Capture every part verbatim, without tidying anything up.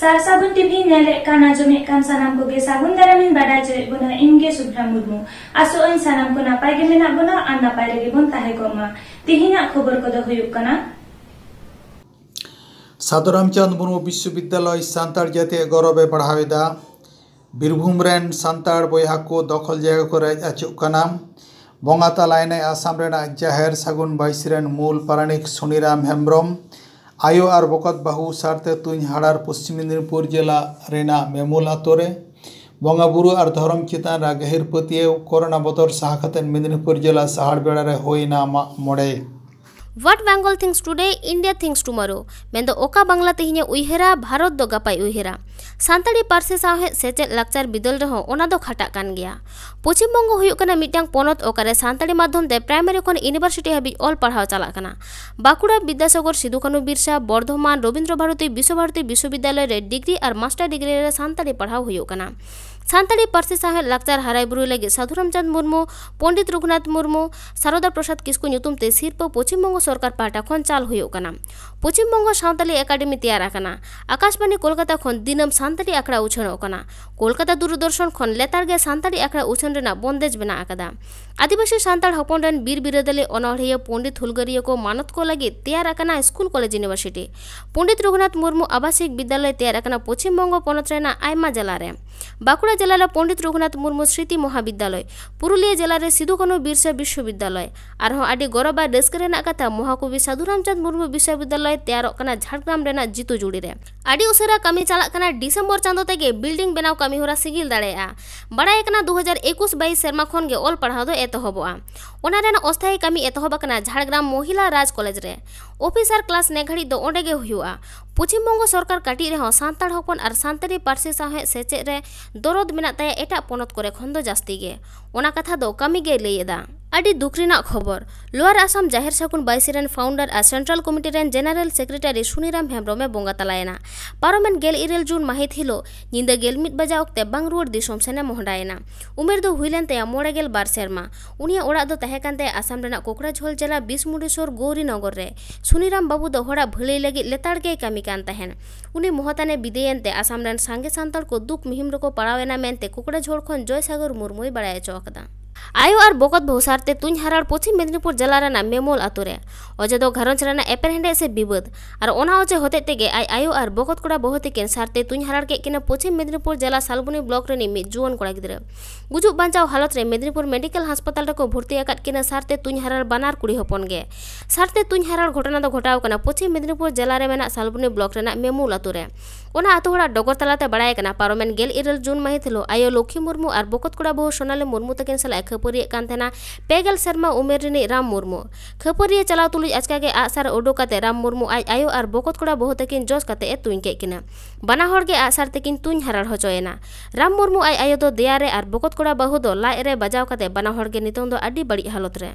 ᱥᱟᱨ ᱥᱟᱹᱜᱩᱱ ᱴᱤᱵᱷᱤ ᱧᱮᱞᱮᱫ ᱠᱟᱱ, ᱟᱸᱡᱚᱢᱮᱫ ᱠᱟᱱ ᱥᱟᱱᱟᱢ ᱠᱚᱜᱮ ᱥᱟᱹᱜᱩᱱ ᱫᱟᱨᱟᱢᱤᱧ ᱵᱟᱰᱟᱭ ᱦᱚᱪᱚᱭᱮᱫ ᱵᱚᱱᱟ᱾ ᱤᱧ ᱜᱮ ᱥᱩᱵᱷᱨᱟ ᱢᱩᱨᱢᱩ᱾ ᱟᱥᱚᱜ ᱟᱹᱧ ᱥᱟᱱᱟᱢ ᱠᱚ ᱱᱟᱯᱟᱭ ᱜᱮ ᱢᱮᱱᱟᱜ ᱵᱚᱱᱟ ᱟᱨ ᱱᱟᱯᱟᱭ ᱨᱮᱜᱮ ᱵᱚᱱ ᱛᱟᱦᱮᱸ ᱠᱚᱜ ᱢᱟ᱾ ᱛᱤᱦᱤᱧᱟᱜ ᱠᱷᱚᱵᱚᱨ ᱠᱚᱫᱚ ᱦᱩᱭᱩᱜ ᱠᱟᱱᱟ᱾ ᱥᱟᱫᱷᱩ ᱨᱟᱢᱪᱟᱸᱫᱽ ᱢᱩᱨᱢᱩ ᱵᱤᱥᱥᱚᱵᱤᱫᱽᱫᱟᱞᱚᱭ ᱥᱟᱱᱛᱟᱲ ᱡᱟᱹᱛᱤᱭᱟᱜ ᱜᱚᱨᱚᱵᱮ ᱵᱟᱲᱦᱟᱣ ᱮᱫᱟ᱾ ᱵᱤᱨᱵᱷᱩᱢ ᱨᱮᱱ ᱥᱟᱱᱛᱟᱲ ᱵᱚᱭᱦᱟ ᱠᱚ ᱫᱚᱠᱷᱚᱞ ᱡᱟᱭᱜᱟ ᱠᱚ ᱨᱮᱡ ᱟᱹᱪᱩᱜ ᱠᱟᱱᱟ᱾ ᱵᱚᱸᱜᱟ ᱛᱟᱞᱟᱭᱮᱱᱟᱭ ᱟᱥᱟᱢ ᱨᱮᱱᱟᱜ ᱡᱟᱦᱮᱨ ᱥᱟᱹᱜᱩᱱ ᱵᱟᱹᱭᱥᱤ ᱨᱮᱱ ᱢᱩᱞ ᱯᱟᱨᱟᱱᱤᱠ ᱥᱩᱱᱤᱨᱟᱢ ᱦᱮᱢᱵᱽᱨᱚᱢ᱾ ᱟᱭᱳ ᱟᱨ ᱵᱚᱠᱚᱛ ᱵᱟᱹᱦᱩ ᱥᱟᱨᱛᱮ ᱛᱩᱧᱦᱟᱲᱟᱨ ᱯᱚᱥᱪᱤᱢ ᱢᱮᱫᱽᱱᱤᱯᱩᱨ ᱡᱮᱞᱟ ᱨᱮᱱᱟᱜ ᱢᱮᱢᱩᱞ ᱟᱛᱳ ᱨᱮ ᱵᱚᱸᱜᱟ ᱵᱩᱨᱩ ᱟᱨ ᱫᱷᱚᱨᱚᱢ ᱪᱮᱛᱟᱱ ᱨᱮ ᱜᱟᱹᱦᱤᱨ ᱯᱟᱹᱛᱭᱟᱹᱣ᱾ ᱠᱚᱨᱳᱱᱟ ᱵᱚᱛᱚᱨ ᱥᱟᱦᱟ ᱠᱟᱛᱮ ᱢᱮᱫᱽᱱᱤᱯᱩᱨ ᱡᱮᱞᱟ ᱥᱟᱦᱟᱲ ᱵᱮᱲᱟ ᱨᱮ ᱦᱩᱭᱱᱟ ᱢᱟᱜ ᱢᱚᱬᱮ᱾ What Bengal thinks today, India thinks tomorrow. ᱢᱮᱱᱫᱚ ᱚᱠᱟ ᱵᱟᱝᱞᱟ ᱛᱮᱦᱮᱧᱮ ᱩᱭᱦᱟᱹᱨᱟ, ᱵᱷᱟᱨᱚᱛ ᱫᱚ ᱜᱟᱯᱟᱭ ᱩᱭᱦᱟᱹᱨᱟ᱾ ᱥᱟᱱᱛᱟᱲᱤ ᱯᱟᱹᱨᱥᱤ ᱥᱟᱶᱦᱮᱫ, ᱥᱮᱪᱮᱫ, ᱞᱟᱠᱪᱟᱨ ᱵᱤᱫᱟᱹᱞ ᱨᱮᱦᱚᱸ ᱚᱱᱟ ᱫᱚ ᱠᱷᱟᱴᱟᱜ ᱠᱟᱱ ᱜᱮᱭᱟ᱾ ᱯᱚᱪᱷᱤᱢ ᱵᱚᱝᱜᱚ ᱦᱩᱭᱩᱜ ᱠᱟᱱᱟ ᱢᱤᱫᱴᱟᱝ ᱯᱚᱱᱚᱛ, ᱚᱠᱟᱨᱮ ᱥᱟᱱᱛᱟᱲᱤ ᱢᱟᱫᱽᱫᱷᱚᱢ ᱛᱮ ᱯᱨᱟᱭᱢᱟᱨᱤ ᱠᱷᱚᱱ ᱤᱭᱩᱱᱤᱵᱷᱟᱨᱥᱤᱴᱤ ᱦᱟᱹᱵᱤᱡ ᱚᱞ ᱯᱟᱲᱦᱟᱣ ᱪᱟᱞᱟᱜ ᱠᱟᱱᱟ᱾ ᱵᱟᱸᱠᱩᱲᱟ, ᱵᱤᱫᱽᱫᱟᱥᱟᱜᱚᱨ, ᱥᱤᱫᱩ ᱠᱟᱹᱱᱦᱩ ᱵᱤᱨᱥᱟ, ᱵᱚᱨᱫᱷᱚᱢᱟᱱ, ᱨᱚᱵᱤᱱᱫᱨᱚ ᱵᱷᱟᱨᱚᱛᱤ ᱵᱤᱥᱥᱚ ᱵᱷᱟᱨᱚᱛᱤ ᱵᱤᱥᱥᱚᱵᱤᱫᱽᱫᱟᱞᱚᱭ ᱨᱮ ᱰᱤᱜᱽᱨᱤ ᱟᱨ ᱢᱟᱥᱴᱟᱨ ᱰᱤᱜᱽᱨᱤ ᱨᱮ ᱥᱟᱱᱛᱟᱲᱤ ᱯᱟᱲᱦᱟᱣ ᱦᱩᱭᱩᱜ ᱠᱟᱱᱟ᱾ ᱥᱟᱱᱛᱟᱲᱤ ᱯᱟᱹᱨᱥᱤ ᱥᱟᱶᱦᱮᱫ ᱞᱟᱠᱪᱟᱨ ᱦᱟᱨᱟᱭ ᱵᱩᱨᱩᱭ ᱞᱟᱹᱜᱤᱫ ᱥᱟᱹᱫᱷᱩ ᱨᱟᱢᱪᱟᱸᱫᱽ ᱢᱩᱨᱢᱩ, ᱯᱚᱱᱰᱤᱛ ᱨᱚᱜᱷᱩᱱᱟᱛᱷ ᱢᱩᱨᱢᱩ, ᱥᱟᱨᱚᱫᱟ ᱯᱨᱚᱥᱟᱫᱽ ᱠᱤᱥᱠᱩ ᱧᱩᱛᱩᱢ ᱛᱮ ᱥᱤᱨᱯᱟᱹ ᱯᱚᱪᱷᱤᱢ ᱵᱚᱝᱜᱚ ᱥᱚᱨᱠᱟᱨ ᱯᱟᱦᱴᱟ ᱠᱷᱚᱱ ᱪᱟᱞ ᱦᱩᱭᱩᱜ ᱠᱟᱱᱟ᱾ ᱯᱚᱪᱷᱤᱢ ᱵᱚᱝᱜᱚ ᱥᱟᱶᱛᱟᱞᱤ ᱮᱠᱟᱰᱮᱢᱤ ᱛᱮᱭᱟᱨ ᱟᱠᱟᱱᱟ᱾ ᱟᱠᱟᱥᱵᱟᱱᱤ ᱠᱳᱞᱠᱟᱛᱟ ᱠᱷᱚᱱ ᱫᱤᱱᱟᱹᱢ ᱥᱟᱱᱛᱟᱲᱤ ᱟᱠᱷᱲᱟ ᱩᱪᱷᱟᱹᱱᱚᱜ ᱠᱟᱱᱟ᱾ ᱠᱳᱞᱠᱟᱛᱟ ᱫᱩᱨᱫᱚᱨᱥᱚᱱ ᱠᱷᱚᱱ ᱞᱮᱛᱟᱲ ᱜᱮ ᱥᱟᱱᱛᱟᱲᱤ ᱟᱠᱷᱲᱟ ᱩᱪᱷᱟᱹᱱ ᱨᱮᱱᱟᱜ ᱵᱚᱱᱫᱮᱡ ᱢᱮᱱᱟᱜ ᱟᱠᱟᱫᱟ᱾ ᱟᱹᱫᱤᱵᱟᱹᱥᱤ ᱥᱟᱱᱛᱟᱲ ᱦᱚᱯᱚᱱ ᱨᱮᱱ ᱵᱤᱨ ᱵᱤᱨᱟᱹᱫᱟᱹᱞᱤ, ᱚᱱᱚᱬᱦᱤᱭᱟᱹ, ᱯᱚᱱᱰᱤᱛ, ᱦᱩᱞᱜᱟᱹᱨᱤᱭᱟᱹ ᱠᱚ ᱢᱟᱱᱚᱛ ᱠᱚ ᱞᱟᱹᱜᱤᱫ ᱛᱮᱭᱟᱨ ᱟᱠᱟᱱᱟ school college university. Pandit Raghunath Murmu ᱟᱵᱟᱥᱤᱠ ᱵᱤᱫᱽᱫᱟᱞᱚᱭ ᱛᱮᱭᱟᱨ ᱟᱠᱟᱱᱟ ᱯᱚᱪᱷᱤᱢ ᱵᱚᱝᱜᱚ ᱯᱚᱱᱚᱛ ᱨᱮᱱᱟᱜ ᱟᱭᱢᱟ ᱡᱮᱞᱟ ᱨᱮ᱾ ᱵᱟᱸᱠᱩᱲᱟ ᱡᱮᱞᱟ ᱨᱮ ᱯᱚᱱᱰᱤᱛ ᱨᱚᱜᱷᱩᱱᱟᱛᱷ ᱢᱩᱨᱢᱩ ᱥᱨᱤᱛᱤ ᱢᱚᱦᱟᱵᱤᱫᱽᱫᱟᱞᱚᱭ, ᱯᱩᱨᱩᱞᱤᱭᱟᱹ ᱡᱮᱞᱟ ᱨᱮ ᱥᱤᱫᱩ ᱠᱟᱹᱱᱦᱩ ᱵᱤᱨᱥᱟ ᱵᱤᱥᱥᱚᱵᱤᱫᱽᱫᱟᱞᱚᱭ᱾ ᱟᱨᱦᱚᱸ ᱟᱹᱰᱤ ᱜᱚᱨᱚᱵᱽ ᱟᱨ ᱨᱟᱹᱥᱠᱟᱹ ᱨᱮᱱᱟᱜ ᱠᱟᱛᱷᱟ, ᱢᱚᱦᱟᱠᱚᱵᱤ ᱥᱟᱹᱫᱷᱩ ᱨᱟᱢᱪᱟᱸᱫᱽ ᱢᱩᱨᱢᱩ ᱵᱤᱥᱥᱚᱵᱤᱫᱽᱫᱟᱞᱚᱭ ᱛᱮᱭᱟᱨᱚᱜ ᱠᱟᱱᱟ ᱡᱷᱟᱲᱜᱨᱟᱢ ᱨᱮᱱᱟᱜ ᱡᱤᱛᱩ ᱡᱩᱲᱤ ᱨᱮ᱾ ᱟᱹᱰᱤ ᱩᱥᱟᱹᱨᱟ ᱠᱟᱹᱢᱤ ᱪᱟᱞᱟᱜ ᱠᱟᱱᱟ, ᱰᱤᱥᱮᱢᱵᱚᱨ ᱪᱟᱸᱫᱚ ᱛᱮᱜᱮ ᱵᱤᱞᱰᱤᱝ ᱵᱮᱱᱟᱣ ᱠᱟᱹᱢᱤ ᱦᱚᱨᱟ ᱥᱤᱜᱤᱞ ᱫᱟᱲᱮᱭᱟᱜᱼᱟ᱾ ᱵᱟᱲᱟᱭ ᱠᱟᱱᱟ, ᱫᱩ ᱦᱟᱡᱟᱨ ᱮᱠᱩᱥ ᱵᱟᱭᱤᱥ ᱥᱮᱨᱢᱟ ᱠᱷᱚᱱ ᱜᱮ ᱚᱞ ᱯᱟᱲᱦᱟᱣ ᱫᱚ ᱮᱛᱚᱦᱚᱵᱚᱜᱼᱟ᱾ ᱚᱱᱟ ᱨᱮᱱᱟᱜ ᱚᱥᱛᱷᱟᱭᱤ ᱠᱟᱹᱢᱤ ᱮᱛᱚᱦᱚᱵ ᱟᱠᱟᱱᱟ ᱡᱷᱟᱲᱜᱨᱟᱢ ᱢᱚᱦᱤᱞᱟ ᱨᱟᱡᱽ ᱠᱚᱞᱮᱡᱽ ᱨᱮ᱾ ᱚᱯᱷᱤᱥᱟᱨ ᱠᱞᱟᱥ ᱱᱮ ᱜᱷᱟᱹᱲᱤᱡ ᱫᱚ ᱚᱸᱰᱮ ᱜᱮ ᱦᱩᱭᱩᱜᱼᱟ᱾ ᱯᱚᱪᱷᱤᱢ ᱵᱚᱝᱜᱚ ᱥᱚᱨᱠᱟᱨ ᱠᱟᱹᱴᱤᱡ ᱨᱮᱦᱚᱸ ᱥᱟᱱᱛᱟᱲ ᱦᱚᱯᱚᱱ ᱟᱨ ᱥᱟᱱᱛᱟᱲᱤ ᱯᱟᱹᱨᱥᱤ ᱥᱟᱶᱦᱮᱫ ᱥᱮᱪᱮᱫ ᱨᱮ ᱫᱚᱨᱚᱫ ᱢᱮᱱᱟᱜ ᱛᱟᱭᱟ ᱮᱴᱟᱜ ᱯᱚᱱᱚᱛ ᱠᱚᱨᱮ ᱠᱷᱚᱱ ᱫᱚ ᱡᱟᱹᱥᱛᱤ ᱜᱮ᱾ ᱚᱱᱟ ᱠᱟᱛᱷᱟ ᱫᱚ ᱠᱟᱹᱢᱤ ᱜᱮᱭ ᱞᱟᱹᱭ ᱮᱫᱟ᱾ ᱟᱹᱰᱤ ᱫᱩᱠ ᱨᱮᱱᱟᱜ ᱠᱷᱚᱵᱚᱨ, ᱞᱳᱣᱟᱨ ᱟᱥᱟᱢ ᱡᱟᱦᱮᱨ ᱥᱟᱹᱜᱩᱱ ᱵᱟᱭᱥᱤ ᱨᱮᱱ founder ᱟᱨ central committee ᱨᱮᱱ general secretary ᱥᱩᱱᱤᱨᱟᱢ ᱦᱮᱢᱵᱨᱚᱢ ᱮ ᱵᱚᱸᱜᱟ ᱛᱟᱞᱟᱭᱮᱱᱟ᱾ ᱯᱟᱨᱚᱢᱮᱱ ᱜᱮᱞ ᱤᱨᱟᱹᱞ ᱡᱩᱱ ᱢᱟᱹᱦᱤᱛ ᱦᱤᱞᱳᱜ ᱧᱤᱫᱟᱹ ᱜᱮᱞ ᱢᱤᱫ ᱵᱟᱡᱟ ᱚᱠᱛᱮ ᱵᱟᱝ ᱨᱩᱣᱟᱹᱲ ᱫᱤᱥᱚᱢ ᱥᱮᱱ ᱮ ᱢᱚᱦᱰᱟᱭᱮᱱᱟ᱾ ᱩᱢᱮᱨ ᱫᱚ ᱦᱩᱭ ᱞᱮᱱ ᱛᱟᱭᱟ ᱢᱚᱬᱮ ᱜᱮᱞ ᱵᱟᱨ ᱥᱮᱨᱢᱟ᱾ ᱩᱱᱤᱭᱟᱜ ᱚᱲᱟᱜ ᱫᱚ ᱛᱟᱦᱮᱸ ᱠᱟᱱ ᱛᱟᱭᱟ ᱟᱥᱟᱢ ᱨᱮᱱᱟᱜ ᱠᱳᱠᱲᱟᱡᱷᱳᱞ ᱡᱮᱞᱟ ᱵᱤᱥᱢᱩᱰᱤᱥᱳᱨ ᱜᱳᱣᱨᱤᱱᱚᱜᱚᱨ ᱨᱮ᱾ ᱥᱩᱱᱤᱨᱟᱢ ᱵᱟᱹᱵᱩ ᱫᱚ ᱦᱚᱲᱟᱜ ᱵᱷᱟᱹᱞᱟᱹᱭ ᱞᱟᱹᱜᱤᱫ ᱞᱮᱛᱟᱲ ᱜᱮᱭ ᱠᱟᱹᱢᱤ ᱠᱟᱱ ᱛᱟᱦᱮᱸᱱ᱾ ᱩᱱᱤ ᱢᱚᱦᱚᱛᱟᱱᱮ ᱵᱤᱫᱟᱹᱭᱮᱱ ᱛᱮ ᱟᱥᱟᱢ ᱨᱮᱱ ᱥᱟᱸᱜᱮ ᱥᱟᱱᱛᱟᱲ ᱠᱚ ᱫᱩᱠ ᱢᱤᱦᱤᱢ ᱨᱮᱠᱚ ᱯᱟᱲᱟᱣ ᱮᱱᱟ ᱢᱮᱱᱛᱮ ᱠᱳᱠᱲᱟᱡᱷᱳᱲ ᱠᱷᱚᱱ ᱡᱚᱭᱥᱟᱜᱚᱨ ᱢᱩᱨᱢᱩᱭ ᱵᱟᱲᱟᱭ ᱦᱚᱪᱚ ᱟᱠᱟᱫᱟ᱾ ᱟᱭᱳ ᱟᱨ ᱵᱚᱠᱚᱛ ᱵᱟᱹᱦᱩ ᱥᱟᱨᱛᱮ ᱛᱩᱧ ᱦᱟᱨᱟᱲ ᱯᱚᱪᱷᱤᱢ ᱢᱮᱫᱽᱱᱤᱯᱩᱨ ᱡᱮᱞᱟ ᱨᱮᱱᱟᱜ ᱢᱮᱢᱳᱞ ᱟᱛᱳ ᱨᱮ᱾ ᱚᱡᱮ ᱫᱚ ᱜᱷᱟᱨᱚᱸᱡᱽ ᱨᱮᱱᱟᱜ ᱮᱯᱮᱨᱦᱮᱸᱰᱮᱡ ᱥᱮ ᱵᱤᱵᱟᱹᱫ᱾ ᱟᱨ ᱚᱱᱟ ᱚᱡᱮ ᱦᱚᱛᱮᱡ ᱛᱮᱜᱮ ᱟᱡ ᱟᱭᱳ ᱟᱨ ᱵᱚᱠᱚᱛ ᱠᱚᱲᱟ ᱵᱟᱹᱦᱩ ᱛᱟᱹᱠᱤᱱ ᱥᱟᱨᱛᱮ ᱛᱩᱧ ᱦᱟᱨᱟᱲ ᱠᱮᱫ ᱠᱤᱱᱟ ᱯᱚᱪᱷᱤᱢ ᱢᱮᱫᱽᱱᱤᱯᱩᱨ ᱡᱮᱞᱟ ᱥᱟᱞᱵᱚᱱᱤ block ᱨᱤᱱᱤᱡ ᱢᱤᱫ ᱡᱩᱣᱟᱹᱱ ᱠᱚᱲᱟ ᱜᱤᱫᱽᱨᱟᱹ᱾ ᱜᱩᱡᱩᱜ ᱵᱟᱧᱪᱟᱣ ᱦᱟᱞᱚᱛ ᱨᱮ ᱢᱮᱫᱽᱱᱤᱯᱩᱨ medical ᱦᱟᱥᱯᱟᱛᱟᱞ ᱨᱮᱠᱚ ᱵᱷᱚᱨᱛᱤ ᱟᱠᱟᱫ ᱠᱤᱱᱟ ᱥᱟᱨᱛᱮ ᱛᱩᱧ ᱦᱟᱨᱟᱲ ᱵᱟᱱᱟᱨ ᱠᱩᱲᱤ ᱦᱚᱯᱚᱱ ᱜᱮ᱾ ᱥᱟᱨᱛᱮ ᱛᱩᱧ ᱦᱟᱨᱟᱲ ᱜᱷᱚᱴᱚᱱᱟ ᱫᱚ ᱜᱷᱚᱴᱟᱣ ᱠᱟᱱᱟ ᱯᱚᱪᱷᱤᱢ ᱢᱮᱫᱽᱱᱤᱯᱩᱨ ᱡᱮᱞᱟ ᱨᱮ ᱢᱮᱱᱟᱜ ᱥᱟᱞᱵᱚᱱᱤ block ᱨᱮᱱᱟᱜ ᱢᱮᱢᱩᱞ ᱟᱛᱳ ᱨᱮ᱾ ᱚᱱᱟ ᱟᱛᱳ ᱦᱚᱲᱟᱜ ᱰᱚᱜᱚᱨ ᱛᱟᱞᱟᱛᱮ ᱵᱟᱲᱟᱭ ᱠᱟᱱᱟ, ᱯᱟᱨᱚᱢᱮᱱ ᱜᱮᱞ ᱤᱨᱟᱹᱞ ᱡᱩᱱ ᱢᱟᱹᱦᱤᱛ ᱦᱤᱞᱳᱜ ᱟᱭᱳ ᱞᱚᱠᱠᱷᱤ ᱢᱩᱨᱢᱩ ᱟᱨ ᱵᱚᱠᱚᱛ ᱠᱚᱲᱟ ᱵᱟᱹᱦᱩ ᱥᱳᱱᱟᱞᱤ ᱢᱩᱨᱢᱩ ᱛᱟᱹᱠᱤᱱ ᱥᱟᱞᱟᱜ ᱮ ᱠᱷᱟᱹᱯᱟᱹᱨᱤᱭᱮᱫ ᱠᱟᱱ ᱛᱟᱦᱮᱱᱟ ᱯᱮ ᱜᱮᱞ ᱥᱮᱨᱢᱟ ᱩᱢᱮᱨ ᱨᱤᱱᱤᱡ ᱨᱟᱢ ᱢᱩᱨᱢᱩ᱾ ᱠᱷᱟᱹᱯᱟᱹᱨᱤᱭᱟᱹ ᱪᱟᱞᱟᱣ ᱛᱩᱞᱩᱡ ᱟᱪᱠᱟ ᱜᱮ ᱟᱜᱼᱥᱟᱨ ᱩᱰᱩᱠ ᱠᱟᱛᱮ ᱨᱟᱢ ᱢᱩᱨᱢᱩ ᱟᱡ ᱟᱭᱳ ᱟᱨ ᱵᱚᱠᱚᱛ ᱠᱚᱲᱟ ᱵᱟᱹᱦᱩ ᱛᱟᱹᱠᱤᱱ ᱡᱚᱥ ᱠᱟᱛᱮ ᱮ ᱛᱩᱧ ᱠᱮᱫ ᱠᱤᱱᱟ᱾ ᱵᱟᱱᱟ ᱦᱚᱲ ᱜᱮ ᱟᱜᱼᱥᱟᱨ ᱛᱮᱠᱤᱱ ᱛᱩᱧ ᱦᱟᱨᱟᱲ ᱦᱚᱪᱚᱭᱮᱱᱟ᱾ ᱨᱟᱢ ᱢᱩᱨᱢᱩ ᱟᱡ ᱟᱭᱳ ᱫᱚ ᱫᱮᱭᱟ ᱨᱮ ᱟᱨ ᱵᱚᱠᱚᱛ ᱠᱚᱲᱟ ᱵᱟᱹᱦᱩ ᱫᱚ ᱞᱟᱡ ᱨᱮ ᱵᱟᱡᱟᱣ ᱠᱟᱛᱮ ᱵᱟᱱᱟ ᱦᱚᱲ ᱜᱮ ᱱᱤᱛᱚᱝ ᱫᱚ ᱟᱹᱰᱤ ᱵᱟᱹᱲᱤᱡ ᱦᱟᱞᱚᱛ ᱨᱮ᱾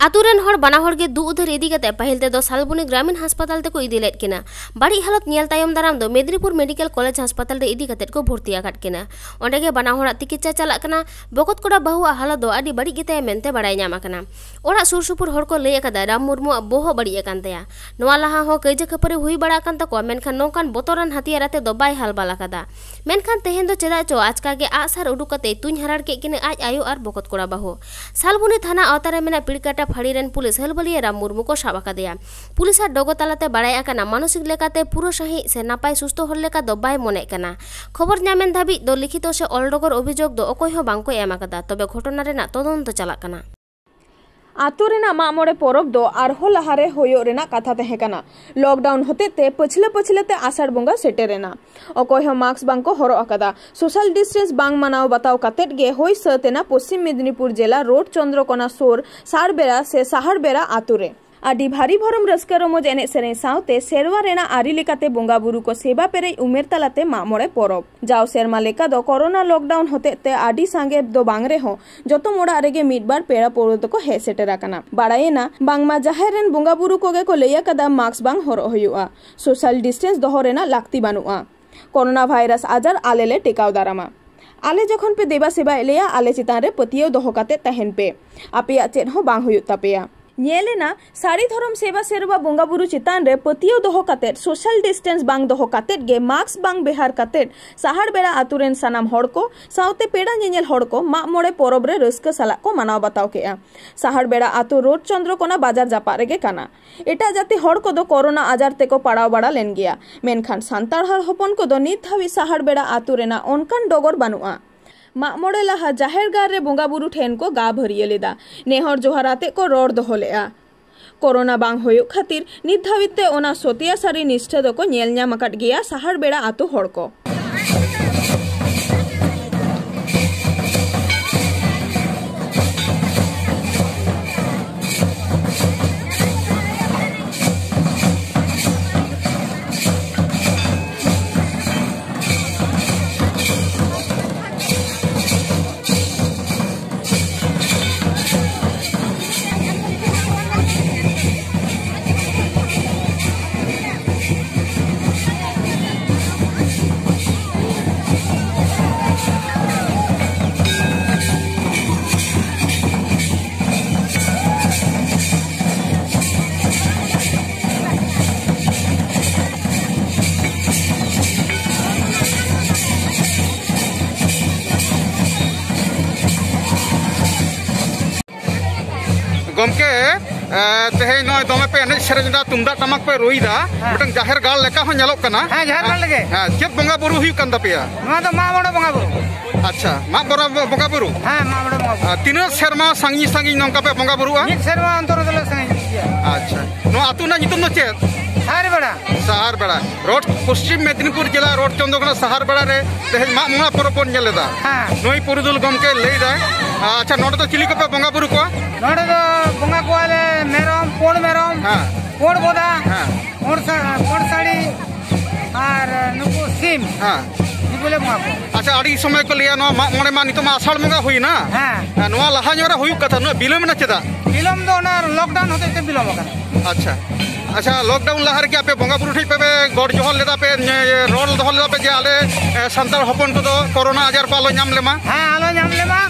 ᱟᱛᱳ ᱨᱮᱱ ᱦᱚᱲ ᱵᱟᱱᱟ ᱦᱚᱲ ᱜᱮ ᱫᱩᱜ ᱩᱫᱷᱟᱹᱨ ᱤᱫᱤ ᱠᱟᱛᱮ ᱯᱟᱹᱦᱤᱞ ᱛᱮᱫᱚ ᱥᱟᱞᱵᱚᱱᱤ ᱜᱨᱟᱢᱤᱱ ᱦᱟᱥᱯᱟᱛᱟᱞ ᱛᱮᱠᱚ ᱤᱫᱤ ᱞᱮᱫ ᱠᱤᱱᱟ᱾ ᱵᱟᱹᱲᱤᱡ ᱦᱟᱞᱚᱛ ᱧᱮᱞ ᱛᱟᱭᱚᱢ ᱫᱟᱨᱟᱢ ᱫᱚ ᱢᱮᱫᱽᱱᱤᱯᱩᱨ medical college ᱦᱟᱥᱯᱟᱛᱟᱞ ᱨᱮ ᱤᱫᱤ ᱠᱟᱛᱮ ᱠᱚ ᱵᱷᱚᱨᱛᱤ ᱟᱠᱟᱫ ᱠᱤᱱᱟ᱾ ᱚᱸᱰᱮ ᱜᱮ ᱵᱟᱱᱟ ᱦᱚᱲᱟᱜ ᱛᱤᱠᱤᱪᱪᱷᱟ ᱪᱟᱞᱟᱜ ᱠᱟᱱᱟ᱾ ᱵᱚᱠᱚᱛ ᱠᱚᱲᱟ ᱵᱟᱹᱦᱩᱣᱟᱜ ᱦᱟᱞᱚᱛ ᱫᱚ ᱟᱹᱰᱤ ᱵᱟᱹᱲᱤᱡ ᱜᱮᱛᱟᱭᱟ ᱢᱮᱱᱛᱮ ᱵᱟᱲᱟᱭ ᱧᱟᱢ ᱟᱠᱟᱱᱟ᱾ ᱚᱲᱟᱜ ᱥᱩᱨ ᱥᱩᱯᱩᱨ ᱦᱚᱲ ᱠᱚ ᱞᱟᱹᱭ ᱟᱠᱟᱫᱟ, ᱨᱟᱢ ᱢᱩᱨᱢᱩᱣᱟᱜ ᱵᱚᱦᱚᱜ ᱵᱟᱹᱲᱤᱡ ᱟᱠᱟᱱ ᱛᱟᱭᱟ᱾ ᱱᱚᱣᱟ ᱞᱟᱦᱟ ᱦᱚᱸ ᱠᱟᱹᱭᱡᱟᱹ ᱠᱷᱟᱹᱯᱟᱹᱨᱤ ᱦᱩᱭ ᱵᱟᱲᱟ ᱟᱠᱟᱱ ᱛᱟᱠᱚᱣᱟ, ᱢᱮᱱᱠᱷᱟᱱ ᱱᱚᱝᱠᱟᱱ ᱵᱚᱛᱚᱨᱟᱱ ᱦᱟᱹᱛᱤᱭᱟᱨ ᱟᱛᱮ ᱫᱚ ᱵᱟᱭ ᱦᱟᱞᱵᱟᱞ ᱟᱠᱟᱫᱟ᱾ ᱢᱮᱱᱠᱷᱟᱱ ᱛᱮᱦᱮᱧ ᱫᱚ ᱪᱮᱫᱟᱜ ᱪᱚ ᱟᱪᱠᱟ ᱜᱮ ᱟᱜᱼᱥᱟᱨ ᱩᱰᱩᱠ ᱠᱟᱛᱮ ᱛᱩᱧ ᱦᱟᱨᱟᱲ ᱠᱮᱫ ᱠᱤᱱᱟᱹ ᱟᱡ ᱟᱭᱳ ᱟᱨ ᱵᱚᱠᱚᱛ ᱠᱚᱲᱟ ᱵᱟᱹᱦᱩ᱾ ᱥᱟᱞᱵᱚᱱᱤ ᱛᱷᱟᱱᱟ ᱟᱣᱛᱟ ᱨᱮ ᱢᱮᱱᱟᱜ ᱯᱤᱲᱠᱟᱴᱟ ᱯᱷᱟᱹᱲᱤ ᱨᱮᱱ ᱯᱩᱞᱤᱥ ᱦᱟᱹᱞᱵᱟᱹᱞᱤᱭᱟᱹ ᱨᱟᱢ ᱢᱩᱨᱢᱩ ᱠᱚ ᱥᱟᱵ ᱟᱠᱟᱫᱮᱭᱟ᱾ ᱯᱩᱞᱤᱥᱟᱜ ᱰᱚᱜᱚ ᱛᱟᱞᱟᱛᱮ ᱵᱟᱲᱟᱭ ᱟᱠᱟᱱᱟ, ᱢᱟᱱᱚᱥᱤᱠ ᱞᱮᱠᱟᱛᱮ ᱯᱩᱨᱟᱹ ᱥᱟᱺᱦᱤᱡ ᱥᱮ ᱱᱟᱯᱟᱭ ᱥᱩᱥᱛᱷᱚ ᱦᱚᱲ ᱞᱮᱠᱟ ᱫᱚ ᱵᱟᱭ ᱢᱚᱱᱮᱜ ᱠᱟᱱᱟ᱾ ᱠᱷᱚᱵᱚᱨ ᱧᱟᱢᱮᱱ ᱫᱷᱟᱹᱵᱤᱡ ᱫᱚ ᱞᱤᱠᱷᱤᱛᱚ ᱥᱮ ᱚᱞ ᱰᱚᱜᱚᱨ ᱚᱵᱷᱤᱡᱳᱜᱽ ᱫᱚ ᱚᱠᱚᱭ ᱦᱚᱸ ᱵᱟᱝ ᱠᱚ ᱮᱢ ᱟᱠᱟᱫᱟ, ᱛᱚᱵᱮ ᱜᱷᱚᱴᱚᱱᱟ ᱨᱮᱱᱟᱜ ᱛᱚᱫᱚᱱᱛᱚ ᱪᱟᱞᱟᱜ ᱠᱟᱱᱟ᱾ ᱟᱛᱳ ᱨᱮᱱᱟᱜ ᱢᱟᱜ ᱢᱚᱬᱮ ᱯᱚᱨᱚᱵᱽ ᱫᱚ ᱟᱨᱦᱚᱸ ᱞᱟᱦᱟᱨᱮ ᱦᱩᱭᱩᱜ ᱨᱮᱱᱟᱜ ᱠᱟᱛᱷᱟ ᱛᱟᱦᱮᱸ ᱠᱟᱱᱟ᱾ ᱞᱚᱠᱰᱟᱣᱩᱱ ᱦᱚᱛᱮᱡ ᱛᱮ ᱯᱟᱹᱪᱷᱞᱟᱹ ᱯᱟᱹᱪᱷᱞᱟᱹ ᱛᱮ ᱟᱥᱟᱲ ᱵᱚᱸᱜᱟ ᱥᱮᱴᱮᱨ ᱮᱱᱟ᱾ ᱚᱠᱚᱭ ᱦᱚᱸ ᱢᱟᱥᱠ ᱵᱟᱝ ᱠᱚ ᱦᱚᱨᱚᱜ ᱟᱠᱟᱫᱟ᱾ ᱥᱳᱥᱟᱞ ᱰᱤᱥᱴᱮᱱᱥ ᱵᱟᱝ ᱢᱟᱱᱟᱣ ᱵᱟᱛᱟᱣ ᱠᱟᱛᱮᱫ ᱜᱮ ᱦᱩᱭ ᱥᱟᱹᱛ ᱮᱱᱟ ᱯᱚᱥᱪᱤᱢ ᱢᱮᱫᱽᱱᱤᱯᱩᱨ ᱡᱮᱞᱟ ᱨᱳᱰ ᱪᱚᱱᱫᱨᱚᱠᱳᱱᱟ ᱥᱩᱨ ᱥᱟᱨᱵᱮᱨᱟ ᱥᱮ ᱥᱟᱦᱟᱨᱵᱮᱨᱟ ᱟᱛᱳ ᱨᱮ᱾ ᱟᱹᱰᱤ ᱵᱷᱟᱹᱨᱤ ᱵᱷᱚᱨᱚᱢ ᱨᱟᱹᱥᱠᱟᱹ ᱨᱚᱢᱚᱡᱽ, ᱮᱱᱮᱡ ᱥᱮᱨᱮᱧ ᱥᱟᱶᱛᱮ ᱥᱮᱨᱣᱟ ᱨᱮᱱᱟᱜ ᱟᱹᱨᱤ ᱞᱮᱠᱟᱛᱮ ᱵᱚᱸᱜᱟ ᱵᱩᱨᱩ ᱠᱚ ᱥᱮᱵᱟ ᱯᱮᱨᱮᱡ ᱩᱢᱮᱨ ᱛᱟᱞᱟᱛᱮ ᱢᱟᱜ ᱢᱚᱬᱮ ᱯᱚᱨᱚᱵᱽ᱾ ᱡᱟᱣ ᱥᱮᱨᱢᱟ ᱞᱮᱠᱟ ᱫᱚ ᱠᱚᱨᱳᱱᱟ ᱞᱚᱠᱰᱟᱣᱩᱱ ᱦᱚᱛᱮᱡ ᱛᱮ ᱟᱹᱰᱤ ᱥᱟᱸᱜᱮ ᱫᱚ ᱵᱟᱝ ᱨᱮᱦᱚᱸ ᱡᱚᱛᱚᱢ ᱚᱲᱟᱜ ᱨᱮᱜᱮ ᱢᱤᱫ ᱵᱟᱨ ᱯᱮᱲᱟ ᱯᱟᱹᱲᱦᱟᱹ ᱫᱚᱠᱚ ᱦᱮᱡ ᱥᱮᱴᱮᱨ ᱟᱠᱟᱱᱟ᱾ ᱵᱟᱲᱟᱭᱮᱱᱟ ᱵᱟᱝᱢᱟ ᱡᱟᱦᱮᱨ ᱨᱮᱱ ᱵᱚᱸᱜᱟ ᱵᱩᱨᱩ ᱠᱚᱜᱮ ᱠᱚ ᱞᱟᱹᱭ ᱟᱠᱟᱫᱟ ᱢᱟᱥᱠ ᱵᱟᱝ ᱦᱚᱨᱚᱜ ᱦᱩᱭᱩᱜᱼᱟ, ᱥᱳᱥᱟᱞ ᱰᱤᱥᱴᱮᱱᱥ ᱫᱚᱦᱚ ᱨᱮᱱᱟᱜ ᱞᱟᱹᱠᱛᱤ ᱵᱟᱹᱱᱩᱜᱼᱟ᱾ ᱠᱚᱨᱳᱱᱟ ᱵᱷᱟᱭᱨᱟᱥ ᱟᱡᱟᱨ ᱟᱞᱮ ᱞᱮ ᱴᱮᱠᱟᱣ ᱫᱟᱨᱟᱢᱟ᱾ ᱟᱞᱮ ᱡᱚᱠᱷᱚᱱ ᱯᱮ ᱫᱮᱵᱟ ᱥᱮᱵᱟᱭᱮᱫ ᱞᱮᱭᱟ, ᱟᱞᱮ ᱪᱮᱛᱟᱱ ᱨᱮ ᱯᱟᱹᱛᱭᱟᱹᱣ ᱫᱚᱦᱚ ᱠᱟᱛᱮ ᱛᱟᱦᱮᱱ ᱯᱮ᱾ ᱟᱯᱮᱭᱟᱜ ᱪᱮᱫ ᱦᱚᱸ ᱵᱟᱝ ᱦᱩᱭᱩᱜ ᱛᱟᱯᱮᱭᱟ᱾ ᱧᱮᱞ ᱮᱱᱟ, ᱥᱟᱹᱨᱤ ᱫᱷᱚᱨᱚᱢ ᱥᱮᱵᱟ ᱥᱮᱨᱣᱟ ᱵᱚᱸᱜᱟ ᱵᱩᱨᱩ ᱪᱮᱛᱟᱱ ᱨᱮ ᱯᱟᱹᱛᱭᱟᱹᱣ ᱫᱚᱦᱚ ᱠᱟᱛᱮ, ᱥᱳᱥᱟᱞ ᱰᱤᱥᱴᱮᱱᱥ ᱵᱟᱝ ᱫᱚᱦᱚ ᱠᱟᱛᱮ ᱜᱮ, ᱢᱟᱥᱠ ᱵᱟᱝ ᱵᱮᱦᱟᱨ ᱠᱟᱛᱮ ᱥᱟᱦᱟᱲ ᱵᱮᱲᱟ ᱟᱛᱳ ᱨᱮᱱ ᱥᱟᱱᱟᱢ ᱦᱚᱲ ᱠᱚ ᱥᱟᱶᱛᱮ ᱯᱮᱲᱟ ᱧᱮᱧᱮᱞ ᱦᱚᱲ ᱠᱚ ᱢᱟᱜ ᱢᱚᱬᱮ ᱯᱚᱨᱚᱵᱽ ᱨᱮ ᱨᱟᱹᱥᱠᱟᱹ ᱥᱟᱞᱟᱜ ᱠᱚ ᱢᱟᱱᱟᱣ ᱵᱟᱛᱟᱣ ᱠᱮᱜᱼᱟ᱾ ᱥᱟᱦᱟᱲ ᱵᱮᱲᱟ ᱟᱛᱳ ᱨᱳᱰ ᱪᱚᱱᱫᱨᱚᱠᱳᱱᱟ ᱵᱟᱡᱟᱨ ᱡᱟᱯᱟᱜ ᱨᱮᱜᱮ ᱠᱟᱱᱟ᱾ ᱮᱴᱟᱜ ᱡᱟᱹᱛᱤ ᱦᱚᱲ ᱠᱚᱫᱚ ᱠᱚᱨᱳᱱᱟ ᱟᱡᱟᱨ ᱛᱮᱠᱚ ᱯᱟᱲᱟᱣ ᱵᱟᱲᱟ ᱞᱮᱱ ᱜᱮᱭᱟ, ᱢᱮᱱᱠᱷᱟᱱ ᱥᱟᱱᱛᱟᱲ ᱦᱚᱲ ᱦᱚᱯᱚᱱ ᱠᱚᱫᱚ ᱱᱤᱛ ᱫᱷᱟᱹᱵᱤᱡ ᱥᱟᱦᱟᱲ ᱵᱮᱲᱟ ᱟᱛᱳ ᱨᱮᱱᱟᱜ ᱚᱱᱠᱟᱱ ᱰᱚᱜᱚᱨ ᱵᱟᱹᱱᱩᱜᱼᱟ᱾ ᱢᱟᱜ ᱢᱚᱬᱮ ᱞᱟᱦᱟ ᱡᱟᱦᱮᱨ ᱜᱟᱲ ᱨᱮ ᱵᱚᱸᱜᱟ ᱵᱩᱨᱩ ᱴᱷᱮᱱ ᱠᱚ ᱜᱟ ᱵᱷᱟᱹᱨᱭᱟᱹ ᱞᱮᱫᱟ, ᱱᱮᱦᱚᱨ ᱡᱚᱦᱟᱨ ᱟᱛᱮ ᱠᱚ ᱨᱚᱲ ᱫᱚᱦᱚ ᱞᱮᱫᱼᱟ᱾ ᱠᱚᱨᱳᱱᱟ ᱵᱟᱝ ᱦᱩᱭᱩᱜ ᱠᱷᱟᱹᱛᱤᱨ ᱱᱤᱛ ᱫᱷᱟᱹᱵᱤᱡ ᱛᱮ ᱚᱱᱟ ᱥᱚᱛᱭᱟ ᱥᱟᱹᱨᱤ ᱱᱤᱥᱴᱷᱟᱹ ᱫᱚᱠᱚ ᱧᱮᱞ ᱧᱟᱢ ᱟᱠᱟᱫ ᱜᱮᱭᱟ ᱥᱟᱦᱟᱲ ᱵᱮᱲᱟ ᱟᱛᱳ ᱦᱚᱲ ᱠᱚ᱾ ᱜᱚᱢᱠᱮ, ᱮ, ᱛᱮᱦᱮᱧ ᱱᱚᱜᱼᱚᱭ ᱫᱚᱢᱮ ᱯᱮ ᱮᱱᱮᱡ ᱥᱮᱨᱮᱧ ᱮᱫᱟ, ᱛᱩᱢᱫᱟᱜ ᱴᱟᱢᱟᱠ ᱯᱮ ᱨᱩᱭ ᱮᱫᱟ, ᱦᱮᱸ᱾ ᱢᱤᱫᱴᱟᱝ ᱡᱟᱦᱮᱨ ᱜᱟᱲ ᱞᱮᱠᱟ ᱦᱚᱸ ᱧᱮᱞᱚᱜ ᱠᱟᱱᱟ᱾ ᱦᱮᱸ, ᱡᱟᱦᱮᱨ ᱜᱟᱲ ᱞᱮᱜᱮ᱾ ᱦᱮᱸ, ᱪᱮᱫ ᱵᱚᱸᱜᱟ ᱵᱩᱨᱩ ᱦᱩᱭᱩᱜ ᱠᱟᱱ ᱛᱟᱯᱮᱭᱟ? ᱱᱚᱣᱟ ᱫᱚ ᱢᱟᱜ ᱢᱚᱬᱮ ᱵᱚᱸᱜᱟ ᱵᱩᱨᱩ᱾ ᱟᱪᱪᱷᱟ, ᱢᱟᱜ ᱢᱚᱬᱮ ᱵᱚᱸᱜᱟ ᱵᱩᱨᱩ? ᱦᱮᱸ, ᱢᱟᱜ ᱢᱚᱬᱮ ᱵᱚᱸᱜᱟ ᱵᱩᱨᱩ᱾ ᱟᱨ ᱛᱤᱱᱟᱹᱜ ᱥᱮᱨᱢᱟ ᱥᱟᱺᱜᱤᱧ ᱥᱟᱺᱜᱤᱧ ᱱᱚᱝᱠᱟ ᱯᱮ ᱵᱚᱸᱜᱟ ᱵᱩᱨᱩᱜᱼᱟ? ᱢᱤᱫ ᱥᱮᱨᱢᱟ ᱚᱱᱛᱚᱨ ᱨᱮᱫᱚᱞᱮ ᱥᱟᱺᱜᱤᱧ ᱜᱮᱭᱟ᱾ ᱟᱪᱪᱷᱟ, ᱱᱚᱣᱟ ᱟᱹᱛᱩ ᱨᱮᱱᱟᱜ ᱧᱩᱛᱩᱢ ᱫᱚ ᱪᱮᱫ? ᱥᱟᱦᱟᱨ ᱵᱮᱲᱟ᱾ ᱥᱟᱦᱟᱨ ᱵᱮᱲᱟ᱾ ᱨᱳᱰ, ᱯᱚᱥᱪᱤᱢ ᱢᱮᱫᱽᱱᱤᱯᱩᱨ ᱡᱮᱞᱟ ᱨᱳᱰ ᱪᱚᱱᱫᱨᱚᱠᱳᱱᱟ ᱥᱟᱦᱟᱨ ᱵᱮᱲᱟ ᱨᱮ ᱛᱮᱦᱮᱧ ᱢᱟᱜ ᱢᱚᱬᱮ ᱯᱚᱨᱚᱵᱽ ᱵᱚᱱ ᱧᱮᱞ ᱮᱫᱟ᱾ ᱦᱮᱸ᱾ ᱱᱩᱭ ᱯᱩᱨᱩᱫᱷᱩᱞ ᱜᱚᱢᱠᱮ ᱞᱟᱹᱭ ᱫᱟᱭ᱾ ᱟᱪᱪᱷᱟ, ᱱᱚᱰᱮ ᱫᱚ ᱪᱤᱞᱤ ᱠᱚᱯᱮ ᱵᱚᱸᱜᱟ ᱵᱩᱨᱩ ᱠᱚᱣᱟ? ᱱᱚᱰᱮ ᱫᱚ ᱵᱚᱸᱜᱟ ᱠᱚᱣᱟᱞᱮ ᱢᱮᱨᱚᱢ, ᱯᱩᱸᱰ ᱢᱮᱨᱚᱢ, ᱦᱮᱸ᱾ ᱯᱩᱸᱰ ᱵᱚᱫᱟ, ᱦᱮᱸ᱾ ᱯᱩᱸᱰ ᱥᱟ-, ᱯᱩᱸᱰ ᱥᱟᱹᱲᱤ ᱟᱨ ᱱᱩᱠᱩ ᱥᱤᱢ᱾ ᱦᱮᱸ᱾ ᱱᱩᱠᱩ ᱞᱮ ᱵᱚᱸᱜᱟ ᱠᱚᱣᱟ᱾ ᱟᱪᱪᱷᱟ, ᱟᱹᱰᱤ ᱥᱚᱢᱚᱭ ᱠᱚ ᱞᱟᱹᱭᱟ ᱱᱚᱣᱟ ᱢᱟᱜ ᱢᱚᱬᱮ ᱢᱟ ᱱᱤᱛᱚᱜ ᱢᱟ ᱟᱥᱟᱲ ᱵᱚᱸᱜᱟ ᱦᱩᱭᱱᱟ᱾ ᱦᱮᱸ᱾ ᱦᱮᱸ, ᱱᱚᱣᱟ ᱞᱟᱦᱟ ᱧᱚᱜ ᱨᱮ ᱦᱩᱭᱩᱜ ᱠᱟᱛᱷᱟ, ᱩᱱᱟᱹᱜ ᱵᱤᱞᱚᱢ ᱮᱱᱟ ᱪᱮᱫᱟᱜ? ᱵᱤᱞᱚᱢ ᱫᱚ ᱚᱱᱟ lockdown ᱦᱚᱛᱮᱡ ᱛᱮ ᱵᱤᱞᱚᱢ ᱟᱠᱟᱱᱟ᱾ ᱟᱪᱪᱷᱟ, ᱟᱪᱪᱷᱟ, lockdown ᱞᱟᱦᱟ ᱨᱮᱜᱮ ᱟᱯᱮ ᱵᱚᱸᱜᱟ ᱵᱩᱨᱩ ᱴᱷᱮᱡ ᱯᱮ, ᱯᱮ ᱜᱚᱰ ᱡᱚᱦᱟᱨ ᱞᱮᱫᱟ ᱯᱮ, ᱧᱮ-, ᱨᱚᱲ ᱫᱚᱦᱚ ᱞᱮᱫᱟ ᱯᱮ ᱡᱮ ᱟᱞᱮ, ᱮ, ᱥᱟᱱᱛᱟᱲ ᱦᱚᱯᱚᱱ ᱠᱚᱫᱚ ᱠᱳᱨᱳᱱᱟ ᱟᱡᱟᱨ ᱠᱚ ᱟᱞᱚ ᱧᱟᱢ ᱞᱮᱢᱟ? ᱦᱮᱸ, ᱟᱞᱚ ᱧᱟᱢ ᱞᱮᱢᱟ᱾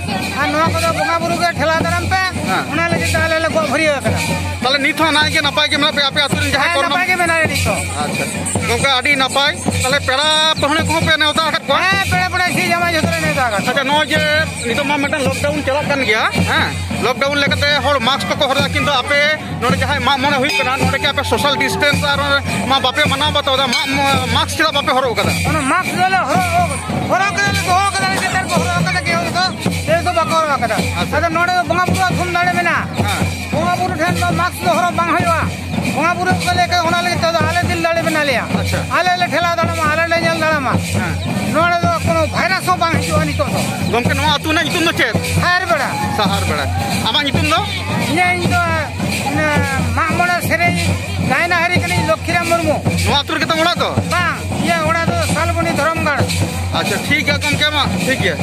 ᱟᱨ ᱱᱚᱣᱟ ᱠᱚᱫᱚ ᱵᱚᱸᱜᱟ ᱵᱩᱨᱩ ᱜᱮ ᱴᱷᱮᱞᱟᱣ ᱫᱟᱨᱟᱢ ᱯᱮ᱾ ᱦᱮᱸ᱾ ᱚᱱᱟ ᱞᱟᱹᱜᱤᱫ ᱛᱮ ᱟᱞᱮ ᱞᱮ ᱜᱚᱜ ᱵᱷᱟᱹᱨᱭᱟᱹ ᱟᱠᱟᱱᱟ᱾ ᱛᱟᱦᱞᱮ ᱱᱤᱛ ᱦᱚᱸ ᱱᱟᱭ ᱜᱮ ᱱᱟᱯᱟᱭ ᱜᱮ ᱢᱮᱱᱟᱜ ᱯᱮᱭᱟ ᱟᱯᱮ ᱟᱹᱛᱩ ᱨᱮᱱ ᱡᱟᱦᱟᱸᱭ ᱦᱮᱸ, ᱠᱳᱨᱳᱱᱟ? ᱱᱟᱯᱟᱭ ᱜᱮ ᱢᱮᱱᱟᱜ ᱞᱮᱭᱟ ᱱᱤᱛ ᱦᱚᱸ᱾ ᱟᱪᱪᱷᱟ, ᱜᱚᱝᱠᱮ, ᱟᱹᱰᱤ ᱱᱟᱯᱟᱭ᱾ ᱛᱟᱦᱞᱮ ᱯᱮᱲᱟ ᱯᱟᱹᱦᱬᱟᱹ ᱠᱚᱦᱚᱸ ᱯᱮ ᱱᱮᱣᱛᱟ ᱟᱠᱟᱫ ᱠᱚᱣᱟ? ᱦᱮᱸ, ᱯᱮᱲᱟ ᱯᱮᱲᱟ ᱥᱮ ᱡᱟᱶᱟᱭ ᱡᱚᱛᱚ ᱞᱮ ᱱᱮᱣᱛᱟ ᱟᱠᱟᱫ ᱠᱚᱣᱟ᱾ ᱟᱪᱪᱷᱟ, ᱱᱚᱜᱼᱚᱭ ᱡᱮ ᱱᱤᱛᱚᱜ ᱢᱟ ᱢᱤᱫᱴᱟᱝ lockdown ᱪᱟᱞᱟᱜ ᱠᱟᱱ ᱜᱮᱭᱟ, ᱦᱮᱸ, lockdown ᱞᱮᱠᱟᱛᱮ ᱦᱚᱲ mask ᱠᱚᱠᱚ ᱦᱚᱨᱚᱜᱟ, ᱠᱤᱱᱛᱩ ᱟᱯᱮ ᱱᱚᱰᱮ ᱡᱟᱦᱟᱸᱭ ᱢᱟᱜ ᱢᱚᱬᱮ ᱦᱩᱭᱩᱜ ᱠᱟᱱᱟ, ᱱᱚᱰᱮ ᱠᱤ ᱟᱯᱮ social distance ᱟᱨ ᱢᱟ ᱵᱟᱯᱮ ᱢᱟᱱᱟᱣ ᱵᱟᱛᱟᱣ ᱮᱫᱟ, ᱢᱟᱜ ᱢᱚ-, mask ᱪᱮᱫᱟᱜ ᱵᱟᱯᱮ ᱦᱚᱨᱚᱜ ᱠᱟᱫᱟ? ᱚᱱᱟ mask ᱫᱚᱞᱮ ᱦᱚᱨᱚᱜ, ᱦᱚᱨᱚᱜ ᱠᱟᱫᱟ ᱞᱮ, ᱫᱚᱦᱚ ᱠᱟᱫᱟ ᱞᱮ, ᱱᱮᱛᱟᱨ ᱠᱚ ᱦᱚᱨᱚᱜ ᱠᱟᱫᱟ, ᱠᱮᱣ ᱫᱚ, ᱠᱮᱣ ᱫᱚ ᱵᱟᱠᱚ ᱦᱚᱨᱚᱜ ᱠᱟᱫᱟ᱾ ᱟᱪᱪᱷᱟ᱾ ᱟᱫᱚ ᱱᱚᱰᱮ ᱫᱚ ᱵᱚᱸᱜᱟ ᱵᱩᱨᱩᱣᱟᱜ ᱛᱷᱩᱢ ᱫᱟᱲᱮ ᱢᱮᱱᱟᱜᱼᱟ᱾ ᱦᱮᱸ᱾ ᱵᱚᱸᱜᱟ ᱵᱩᱨᱩ ᱴᱷᱮᱱ ᱫᱚ mask ᱫᱚ ᱦᱚᱨᱚᱜ ᱵᱟᱝ ᱦᱩᱭᱩᱜᱼᱟ᱾ ᱵᱚᱸᱜᱟ ᱵᱩᱨᱩ ᱠᱚ ᱞᱟᱹᱭ ᱠᱟᱫᱟ, ᱚᱱᱟ ᱞᱟᱹᱜᱤᱫ ᱛᱮᱫᱚ ᱟᱞᱮ ᱫᱤᱞ ᱫᱟᱲᱮ ᱢᱮᱱᱟᱜ ᱞᱮᱭᱟ᱾ ᱟᱪᱪᱷᱟ᱾ ᱟᱞᱮ ᱞᱮ ᱴᱷᱮᱞᱟᱣ ᱫᱟᱲᱮᱭᱟᱢᱟ, ᱟᱞᱮ ᱞᱮ ᱧᱮᱞ ᱫᱟᱲᱮᱭᱟᱢᱟ᱾ ᱦᱮᱸ᱾ ᱱᱚᱰᱮ ᱫᱚ ᱠᱳᱱᱳ virus ᱦᱚᱸ ᱵᱟᱝ ᱦᱤᱡᱩᱜᱼᱟ ᱱᱤᱛᱚᱜ ᱫᱚ᱾ ᱜᱚᱢᱠᱮ, ᱱᱚᱣᱟ ᱟᱹᱛᱩ ᱨᱮᱱᱟᱜ ᱧᱩᱛᱩᱢ ᱫᱚ ᱪᱮᱫ? ᱥᱟᱦᱟᱨ ᱵᱮᱲᱟ᱾ ᱥᱟᱦᱟᱨ ᱵᱮᱲᱟ᱾ ᱟᱢᱟᱜ ᱧᱩᱛᱩᱢ ᱫᱚ? ᱤᱧᱟᱹᱜ, ᱤᱧ ᱫᱚ, ᱤᱧ, ᱢᱟᱜ ᱢᱚᱬᱮ ᱥᱮᱨᱮᱧ ᱜᱟᱭᱱᱟᱦᱟᱨᱤ ᱠᱟᱹᱱᱟᱹᱧ, ᱞᱚᱠᱠᱷᱤᱨᱟᱢ ᱢᱩᱨᱢᱩ᱾ ᱱᱚᱣᱟ ᱟᱹᱛᱩ ᱨᱮᱜᱮ ᱛᱟᱢ ᱚᱲᱟᱜ ᱫᱚ? ᱵᱟᱝ, ᱤᱧᱟᱹᱜ ᱚᱲᱟᱜ ᱫᱚ ᱥᱟᱞᱵᱚᱱᱤ ᱫᱷᱚᱨᱚᱢᱜᱟᱲ᱾ ᱟᱪᱪᱷᱟ, ᱴᱷᱤᱠ ᱜᱮᱭᱟ ᱜᱚᱢᱠᱮ, ᱢᱟ, ᱴᱷᱤᱠ ᱜᱮᱭᱟ᱾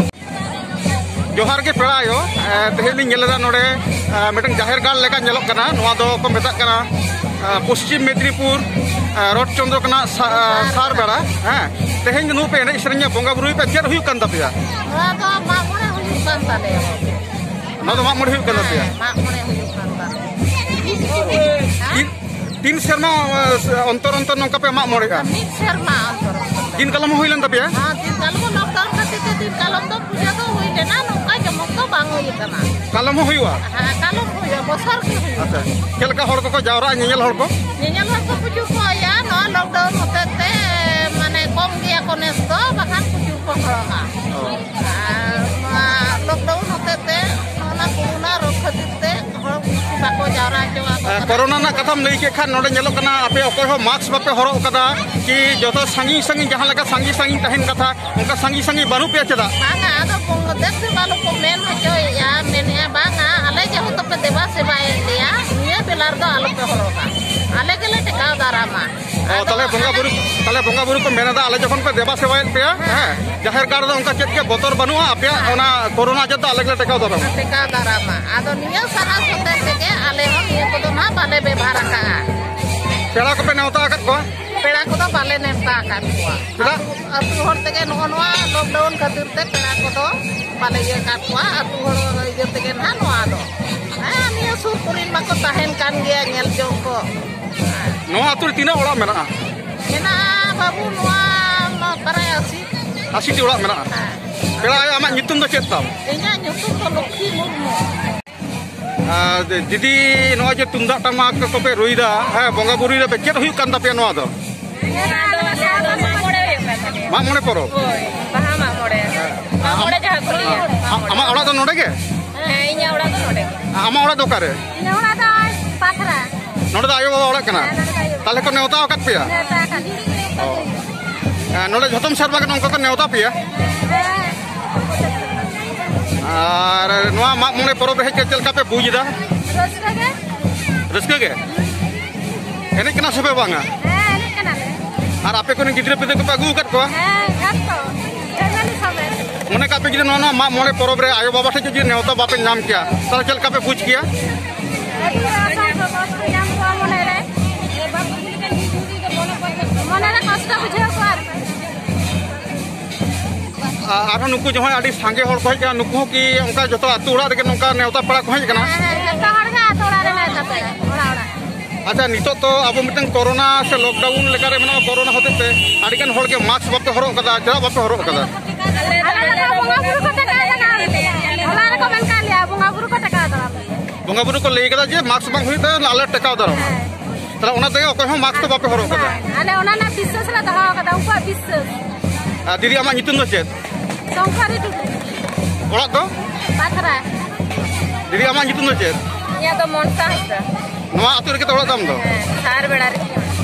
ᱡᱚᱦᱟᱨ ᱜᱮ ᱯᱮᱲᱟ ᱟᱭᱳ᱾ ᱮ, ᱛᱮᱦᱮᱧ ᱞᱤᱧ ᱧᱮᱞ ᱮᱫᱟ ᱱᱚᱰᱮ, ᱮ, ᱢᱤᱫᱴᱟᱝ ᱡᱟᱦᱮᱨ ᱜᱟᱲ ᱞᱮᱠᱟ ᱧᱮᱞᱚᱜ ᱠᱟᱱᱟ᱾ ᱱᱚᱣᱟ ᱫᱚ ᱠᱚ ᱢᱮᱛᱟᱜ ᱠᱟᱱᱟ, ᱮ, ᱯᱚᱥᱪᱤᱢ ᱢᱮᱫᱽᱱᱤᱯᱩᱨ, ᱮ, ᱨᱳᱰ ᱪᱚᱱᱫᱨᱚᱠᱳᱱᱟ ᱥᱟ-, ᱮ, ᱥᱟᱨ ᱵᱮᱲᱟ᱾ ᱦᱮᱸ, ᱛᱮᱦᱮᱧ ᱫᱚ ᱱᱩᱠᱩ ᱯᱮ ᱮᱱᱮᱡ ᱥᱮᱨᱮᱧᱟ, ᱵᱚᱸᱜᱟ ᱵᱩᱨᱩᱭ ᱯᱮ, ᱪᱮᱫ ᱦᱩᱭᱩᱜ ᱠᱟᱱ ᱛᱟᱯᱮᱭᱟ? ᱱᱚᱣᱟ ᱫᱚ ᱢᱟᱜ ᱢᱚᱬᱮ ᱦᱩᱭᱩᱜ ᱠᱟᱱ ᱛᱟᱞᱮᱭᱟ᱾ ᱱᱚᱣᱟ ᱫᱚ ᱢᱟᱜ ᱢᱚᱬᱮ ᱦᱩᱭᱩᱜ ᱠᱟᱱ ᱛᱟᱯᱮᱭᱟ? ᱦᱮᱸ, ᱢᱟᱜ ᱢᱚᱬᱮ ᱦᱩᱭᱩᱜ ᱠᱟᱱ ᱛᱟᱞᱮᱭᱟ᱾ ᱛᱤᱱ, ᱛᱤᱱ ᱥᱮᱨᱢᱟ, ᱮ, ᱚᱱᱛᱚᱨ ᱚᱱᱛᱚᱨ ᱱᱚᱝᱠᱟ ᱯᱮ ᱢᱟᱜ ᱢᱚᱬᱮᱜᱼᱟ? ᱢᱤᱫ ᱥᱮᱨᱢᱟ ᱚᱱᱛᱚᱨ ᱚᱱᱛᱚᱨ᱾ ᱫᱤᱱ ᱠᱟᱞᱚᱢ ᱦᱚᱸ ᱦᱩᱭ ᱞᱮᱱ ᱛᱟᱯᱮᱭᱟ? ᱦᱮᱸ, ᱫᱤᱱ ᱠᱟᱞᱚᱢ ᱦᱚᱸ lockdown ᱠᱷᱟᱹᱛᱤᱨ ᱛᱮ ᱫᱤᱱ ᱠᱟᱞᱚᱢ ᱫᱚ ᱯᱩᱡᱟᱹ ᱫᱚ ᱦᱩᱭ ᱞᱮᱱᱟ, ᱱᱚᱝᱠᱟ ᱡᱚᱢᱚᱠ ᱫᱚ ᱵᱟᱝ ᱦᱩᱭ ᱟᱠᱟᱱᱟ᱾ ᱠᱟᱞᱚᱢ ᱦᱚᱸ ᱦᱩᱭᱩᱜᱼᱟ? ᱦᱮᱸ, ᱠᱟᱞᱚᱢ ᱦᱩᱭᱩᱜᱼᱟ, ᱵᱚᱪᱷᱚᱨ ᱜᱮ ᱦᱩᱭᱩᱜᱼᱟ᱾ ᱟᱪᱪᱷᱟ, ᱪᱮᱫ ᱞᱮᱠᱟ ᱦᱚᱲ ᱠᱚᱠᱚ ᱡᱟᱣᱨᱟᱜᱼᱟ ᱧᱮᱧᱮᱞ ᱦᱚᱲ ᱠᱚ? ᱧᱮᱧᱮᱞ ᱦᱚᱲ ᱠᱚ ᱯᱨᱚᱪᱩᱨ ᱠᱚ ᱦᱩᱭᱩᱜᱼᱟ, ᱱᱚᱣᱟ lockdown ᱦᱚᱛᱮᱡ ᱛᱮ, ᱢᱟᱱᱮ, ᱠᱚᱢ ᱜᱮᱭᱟ ᱠᱚ ᱱᱮᱥ ᱫᱚ, ᱵᱟᱠᱷᱟᱱ ᱯᱨᱚᱪᱩᱨ ᱠᱚ ᱦᱚᱲᱚᱜᱼᱟ᱾ ᱚ᱾ ᱟᱨ ᱱᱚᱣᱟ lockdown ᱦᱚᱛᱮᱡ ᱛᱮ, ᱱᱚᱜᱼᱚ ᱱᱟ ᱠᱳᱨᱳᱱᱟ ᱨᱳᱜᱽ ᱠᱷᱟᱹᱛᱤᱨ ᱛᱮ ᱦᱚᱲ ᱵᱮᱥᱤ ᱵᱟᱠᱚ ᱡᱟᱣᱨᱟ ᱦᱚᱪᱚ ᱟᱠᱚ ᱠᱟᱱᱟ᱾ ᱠᱚᱨᱳᱱᱟ ᱨᱮᱱᱟᱜ ᱠᱟᱛᱷᱟᱢ ᱞᱟᱹᱭ ᱠᱮᱫ ᱠᱷᱟᱱ, ᱱᱚᱰᱮ ᱧᱮᱞᱚᱜ ᱠᱟᱱᱟ ᱟᱯᱮ ᱚᱠᱚᱭ ᱦᱚᱸ ᱢᱟᱥᱠ ᱵᱟᱯᱮ ᱦᱚᱨᱚᱜ ᱠᱟᱫᱟ, ᱠᱤ ᱡᱚᱛᱚ ᱥᱟᱺᱜᱤᱧ ᱥᱟᱺᱜᱤᱧ, ᱡᱟᱦᱟᱸ ᱞᱮᱠᱟ ᱥᱟᱺᱜᱤᱧ ᱥᱟᱺᱜᱤᱧ ᱛᱟᱦᱮᱱ ᱠᱟᱛᱷᱟ, ᱚᱱᱠᱟ ᱥᱟᱺᱜᱤᱧ ᱥᱟᱺᱜᱤᱧ ᱵᱟᱹᱱᱩᱜ ᱯᱮᱭᱟ ᱪᱮᱫᱟᱜ? ᱵᱟᱝᱟ, ᱟᱫᱚ ᱵᱚᱝᱜᱚ ᱫᱮᱵ ᱥᱮᱵᱟ ᱞᱚᱠᱚ ᱢᱮᱱ ᱦᱚᱪᱚᱭᱮᱫᱼᱟ, ᱢᱮᱱᱮᱫᱼᱟ, ᱵᱟᱝᱟ, ᱟᱞᱮ ᱡᱮᱦᱮᱛᱩ ᱯᱮ ᱫᱮᱵᱟ ᱥᱮᱵᱟᱭᱮᱫ ᱞᱮᱭᱟ, ᱱᱤᱭᱟᱹ ᱵᱮᱞᱟ ᱨᱮᱫᱚ ᱟᱞᱚᱯᱮ ᱦᱚᱨᱚᱜᱟ, ᱟᱞᱮ ᱜᱮᱞᱮ ᱴᱮᱠᱟᱣ ᱫᱟᱨᱟᱢᱟ᱾ ᱚ, ᱟᱫᱚ ᱛᱟᱦᱞᱮ ᱵᱚᱸᱜᱟ ᱵᱩᱨᱩ, ᱛᱟᱦᱞᱮ ᱵᱚᱸᱜᱟ ᱵᱩᱨᱩ ᱠᱚ ᱢᱮᱱ ᱮᱫᱟ, ᱟᱞᱮ ᱡᱚᱠᱷᱚᱱ ᱯᱮ ᱫᱮᱵᱟ ᱥᱮᱵᱟᱭᱮᱫ ᱯᱮᱭᱟ, ᱦᱮᱸ, ᱡᱟᱦᱮᱨ ᱜᱟᱲ ᱨᱮᱫᱚ ᱚᱱᱠᱟ ᱪᱮᱫ ᱜᱮ ᱵᱚᱛᱚᱨ ᱵᱟᱹᱱᱩᱜᱼᱟ, ᱟᱯᱮᱭᱟᱜ ᱚᱱᱟ ᱠᱳᱨᱳᱱᱟ ᱟᱡᱟᱨ ᱫᱚ ᱟᱞᱮ ᱜᱮᱞᱮ ᱴᱮᱠᱟᱣ ᱫᱟᱨᱟᱢᱟ᱾ ᱴᱮᱠᱟᱣ ᱫᱟᱨᱟᱢᱟ᱾ ᱟᱫᱚ ᱱᱤᱭᱟᱹ ᱥᱟᱦᱟᱥ ᱦᱚᱛᱮ ᱛᱮᱜᱮ ᱟᱞᱮ ᱦᱚᱸ ᱱᱤᱭᱟᱹ ᱠᱚᱫᱚ ᱱᱟᱦᱟᱜ ᱵᱟᱞᱮ ᱵᱮᱵᱷᱟᱨ ᱟᱠᱟᱜᱼᱟ᱾ ᱯᱮᱲᱟ ᱠᱚᱯᱮ ᱱᱮᱣᱛᱟ ᱟᱠᱟᱫ ᱠᱚᱣᱟ? ᱯᱮᱲᱟ ᱠᱚᱫᱚ ᱵᱟᱞᱮ ᱱᱮᱣᱛᱟ ᱟᱠᱟᱫ ᱠᱚᱣᱟ᱾ ᱪᱮᱫᱟᱜ? ᱟᱹᱛᱩ, ᱟᱹᱛᱩ ᱦᱚᱲ ᱛᱮᱜᱮ ᱱᱚᱜᱼᱚ ᱱᱚᱣᱟ ᱞᱚᱠᱰᱟᱣᱩᱱ ᱠᱷᱟᱹᱛᱤᱨ ᱛᱮ ᱯᱮᱲᱟ ᱠᱚᱫᱚ ᱵᱟᱞᱮ ᱤᱭᱟᱹ ᱟᱠᱟᱫ ᱠᱚᱣᱟ, ᱟᱹᱛᱩ ᱦᱚᱲ ᱤᱭᱟᱹ ᱛᱮᱜᱮ ᱱᱟᱦᱟᱜ ᱱᱚᱣᱟ ᱫᱚ᱾ ᱦᱮᱸ, ᱱᱤᱭᱟᱹ ᱥᱩᱨ ᱠᱚᱨᱮᱱ ᱢᱟᱠᱚ ᱛᱟᱦᱮᱱ ᱠᱟᱱ ᱜᱮᱭᱟ ᱧᱮᱞ ᱡᱚᱝ ᱠᱚ᱾ ᱱᱚᱣᱟ ᱟᱹᱛᱩ ᱨᱮ ᱛᱤᱱᱟᱹᱜ ᱚᱲᱟᱜ ᱢᱮᱱᱟᱜᱼᱟ? ᱢᱮᱱᱟᱜᱼᱟ ᱵᱟᱹᱵᱩ, ᱱᱚᱣᱟ ᱢᱟ ᱯᱨᱟᱭ ᱟᱥᱤ᱾ ᱟᱥᱤ ᱴᱤ ᱚᱲᱟᱜ ᱢᱮᱱᱟᱜᱼᱟ᱾ ᱦᱮᱸ᱾ ᱯᱮᱲᱟ ᱟᱭᱳ, ᱟᱢᱟᱜ ᱧᱩᱛᱩᱢ ᱫᱚ ᱪᱮᱫ ᱛᱟᱢ? ᱤᱧᱟᱹᱜ ᱧᱩᱛᱩᱢ ᱫᱚ ᱞᱚᱠᱠᱷᱤ ᱢᱩᱨᱢᱩ᱾ ᱟᱨ ᱫᱤᱫᱤ, ᱱᱚᱜᱼᱚᱭ ᱡᱮ ᱛᱩᱢᱫᱟᱜ ᱴᱟᱢᱟᱠ ᱠᱚᱯᱮ ᱨᱩᱭᱫᱟ, ᱦᱮᱸ, ᱵᱚᱸᱜᱟ ᱵᱩᱨᱩᱭ ᱫᱟᱯᱮ, ᱪᱮᱫ ᱦᱩᱭᱩᱜ ᱠᱟᱱ ᱛᱟᱯᱮᱭᱟ ᱱᱚᱣᱟ ᱫᱚ? ᱱᱤᱭᱟᱹ ᱫᱚ ᱟᱞᱮ ᱫᱚ ᱢᱟᱜ ᱢᱚᱬᱮ ᱦᱩᱭᱩᱜ ᱠᱟᱱ ᱛᱟᱞᱮᱭᱟ᱾ ᱢᱟᱜ ᱢᱚᱬᱮ ᱯᱚᱨᱚᱵᱽ? ᱦᱳᱭ, ᱵᱟᱦᱟ ᱢᱟᱜ ᱢᱚᱬᱮ᱾ ᱢᱟᱜ ᱢᱚᱬᱮ ᱡᱟᱦᱟᱸ ᱠᱚ ᱞᱟᱹᱭᱟ, ᱢᱟᱜ ᱢᱚᱬᱮ᱾ ᱟᱢᱟᱜ ᱚᱲᱟᱜ ᱫᱚ ᱱᱚᱰᱮ ᱜᱮ? ᱦᱮᱸ, ᱤᱧᱟᱹᱜ ᱚᱲᱟᱜ ᱫᱚ ᱱᱚᱰᱮ ᱜᱮ᱾ ᱟᱢᱟᱜ ᱚᱲᱟᱜ ᱫᱚ ᱚᱠᱟᱨᱮ? ᱤᱧᱟᱹᱜ ᱚᱲᱟᱜ ᱫᱚ ᱯᱟᱛᱷᱨᱟ᱾ ᱱᱚᱰᱮ ᱫᱚ ᱟᱭᱳ ᱵᱟᱵᱟ ᱚᱲᱟᱜ ᱠᱟᱱᱟ? ᱦᱮᱸ, ᱱᱚᱰᱮ ᱫᱚ ᱟᱭᱳ ᱵᱟᱵᱟ᱾ ᱛᱟᱦᱞᱮ ᱠᱚ ᱱᱮᱣᱛᱟ ᱟᱠᱟᱫ ᱯᱮᱭᱟ? ᱱᱮᱣᱛᱟ ᱟᱠᱟᱫ ᱞᱤᱧ᱾ ᱚ᱾ ᱦᱮᱸ, ᱱᱚᱰᱮ ᱡᱷᱚᱛᱚᱢ ᱥᱮᱨᱢᱟ ᱜᱮ ᱱᱚᱝᱠᱟ ᱠᱚ ᱱᱮᱣᱛᱟ ᱯᱮᱭᱟ? ᱦᱮᱸ᱾ ᱟᱨ ᱱᱚᱣᱟ ᱢᱟᱜ ᱢᱚᱬᱮ ᱯᱚᱨᱚᱵᱽ ᱨᱮ ᱦᱮᱡ ᱠᱟᱛᱮ ᱪᱮᱫ ᱞᱮᱠᱟ ᱯᱮ ᱵᱩᱡᱽ ᱮᱫᱟ? ᱨᱟᱹᱥᱠᱟᱹ ᱜᱮ᱾ ᱨᱟᱹᱥᱠᱟᱹ ᱜᱮ? ᱮᱱᱮᱡ ᱠᱟᱱᱟ ᱥᱮ ᱯᱮ ᱵᱟᱝᱟ? ᱦᱮᱸ, ᱮᱱᱮᱡ ᱠᱟᱱᱟᱞᱮ᱾ ᱟᱨ ᱟᱯᱮ ᱠᱚᱨᱮᱱ ᱜᱤᱫᱽᱨᱟᱹ ᱯᱤᱫᱽᱨᱟᱹ ᱠᱚᱯᱮ ᱟᱹᱜᱩ ᱟᱠᱟᱫ ᱠᱚᱣᱟ? ᱦᱮᱸ, ᱡᱷᱚᱛᱚ᱾ ᱯᱷᱮᱢᱮᱞᱤ ᱥᱚᱢᱮᱛ᱾ ᱢᱚᱱᱮ ᱠᱟᱜ ᱯᱮ, ᱡᱩᱫᱤ ᱱᱚᱣᱟ, ᱱᱚᱣᱟ ᱢᱟᱜ ᱢᱚᱬᱮ ᱯᱚᱨᱚᱵᱽ ᱨᱮ ᱟᱭᱳ ᱵᱟᱵᱟ ᱴᱷᱮᱱ ᱡᱩᱫᱤ ᱱᱮᱣᱛᱟ ᱵᱟᱯᱮ ᱧᱟᱢ ᱠᱮᱭᱟ, ᱛᱟᱦᱞᱮ ᱪᱮᱫ ᱞᱮᱠᱟ ᱯᱮ ᱵᱩᱡᱽ ᱠᱮᱭᱟ? ᱟᱹᱰᱤ ᱚᱥᱚᱢᱵᱷᱚᱵ ᱠᱚᱥᱴᱚ ᱧᱟᱢ ᱠᱚᱣᱟ ᱢᱚᱱᱮ ᱨᱮ᱾ ᱢᱚᱱᱮ ᱨᱮ ᱠᱚᱥᱴᱚ ᱵᱩᱡᱷᱟᱹᱣ ᱠᱚᱣᱟ ᱟᱨᱠᱤ᱾ ᱟ-, ᱟᱨᱦᱚᱸ ᱱᱩᱠᱩ ᱡᱟᱦᱟᱸᱭ ᱟᱹᱰᱤ ᱥᱟᱸᱜᱮ ᱦᱚᱲ ᱠᱚ ᱦᱮᱡ ᱟᱠᱟᱱᱟ, ᱱᱩᱠᱩ ᱦᱚᱸ ᱠᱤ ᱚᱱᱠᱟ ᱡᱚᱛᱚ ᱟᱹᱛᱩ ᱚᱲᱟᱜ ᱨᱮᱜᱮ ᱱᱚᱝᱠᱟ ᱱᱮᱣᱛᱟ ᱯᱮᱲᱟ ᱠᱚ ᱦᱮᱡ ᱟᱠᱟᱱᱟ? ᱦᱮᱸ, ᱦᱮᱸ, ᱡᱚᱛᱚ ᱦᱚᱲ ᱜᱮ ᱟᱹᱛᱩ ᱚᱲᱟᱜ ᱨᱮ ᱱᱮᱣᱛᱟ ᱯᱮᱲᱟ, ᱚᱲᱟᱜ ᱚᱲᱟᱜ᱾ ᱟᱪᱪᱷᱟ, ᱱᱤᱛᱚᱜ ᱛᱚ ᱟᱵᱚ ᱢᱤᱫᱴᱟᱝ ᱠᱳᱨᱳᱱᱟ ᱥᱮ ᱞᱚᱠᱰᱟᱣᱩᱱ ᱞᱮᱠᱟᱨᱮ ᱢᱮᱱᱟᱜᱼᱟ, ᱠᱳᱨᱳᱱᱟ ᱦᱚᱛᱮᱡ ᱛᱮ ᱟᱹᱰᱤᱜᱟᱱ ᱦᱚᱲᱜᱮ ᱢᱟᱥᱠ ᱵᱟᱯᱮ ᱦᱚᱨᱚᱜ ᱠᱟᱫᱟ, ᱪᱮᱫᱟᱜ ᱵᱟᱯᱮ ᱦᱚᱨᱚᱜ ᱠᱟᱫᱟ? ᱟᱞᱮ ᱫᱚ ᱵᱚᱸᱜᱟ ᱵᱩᱨᱩ ᱠᱚ ᱴᱮᱠᱟᱣ ᱫᱟᱨᱟᱢ ᱞᱮᱭᱟ᱾ ᱚᱲᱟᱜ ᱨᱮᱠᱚ ᱢᱮᱱ ᱠᱟᱜ ᱞᱮᱭᱟ, ᱵᱚᱸᱜᱟ ᱵᱩᱨᱩ ᱠᱚ ᱴᱮᱠᱟᱣ ᱫᱟᱨᱟᱢ ᱞᱮᱭᱟ᱾ ᱵᱚᱸᱜᱟ ᱵᱩᱨᱩ ᱠᱚ ᱞᱟᱹᱭ ᱠᱟᱫᱟ ᱡᱮ ᱢᱟᱥᱠ ᱵᱟᱝ ᱦᱩᱭᱩᱜ ᱛᱟᱭᱟ, ᱟᱞᱮ ᱴᱮᱠᱟᱣ ᱫᱟᱨᱟᱢᱟ᱾ ᱦᱮᱸ᱾ ᱛᱟᱦᱞᱮ ᱚᱱᱟ ᱛᱮᱜᱮ ᱚᱠᱚᱭ ᱦᱚᱸ ᱢᱟᱥᱠ ᱫᱚ ᱵᱟᱯᱮ ᱦᱚᱨᱚᱜ ᱠᱟᱫᱟ? ᱵᱟᱝ, ᱟᱞᱮ ᱚᱱᱟ ᱨᱮᱱᱟᱜ ᱵᱤᱥᱥᱟᱹᱥ ᱞᱮ ᱫᱚᱦᱚ ᱠᱟᱫᱟ, ᱩᱱᱠᱩᱣᱟᱜ ᱵᱤᱥᱥᱟᱹᱥ᱾ ᱟᱨ ᱫᱤᱫᱤ, ᱟᱢᱟᱜ ᱧᱩᱛᱩᱢ ᱫᱚ ᱪᱮᱫ? ᱥᱚᱝᱠᱟᱨᱤ ᱴᱩᱰᱩ᱾ ᱚᱲᱟᱜ ᱫᱚ? ᱯᱟᱛᱷᱨᱟ᱾ ᱫᱤᱫᱤ, ᱟᱢᱟᱜ ᱧᱩᱛᱩᱢ ᱫᱚ ᱪᱮᱫ? ᱤᱧᱟᱹᱜ ᱫᱚ ᱢᱚᱱᱥᱟ ᱦᱟᱸᱥᱫᱟ᱾ ᱱᱚᱣᱟ ᱟᱹᱛᱩ ᱨᱮᱜᱮ ᱛᱚ ᱚᱲᱟᱜ ᱛᱟᱢ ᱫᱚ? ᱦᱮᱸ, ᱥᱟᱨ ᱵᱮᱲᱟ ᱨᱮ᱾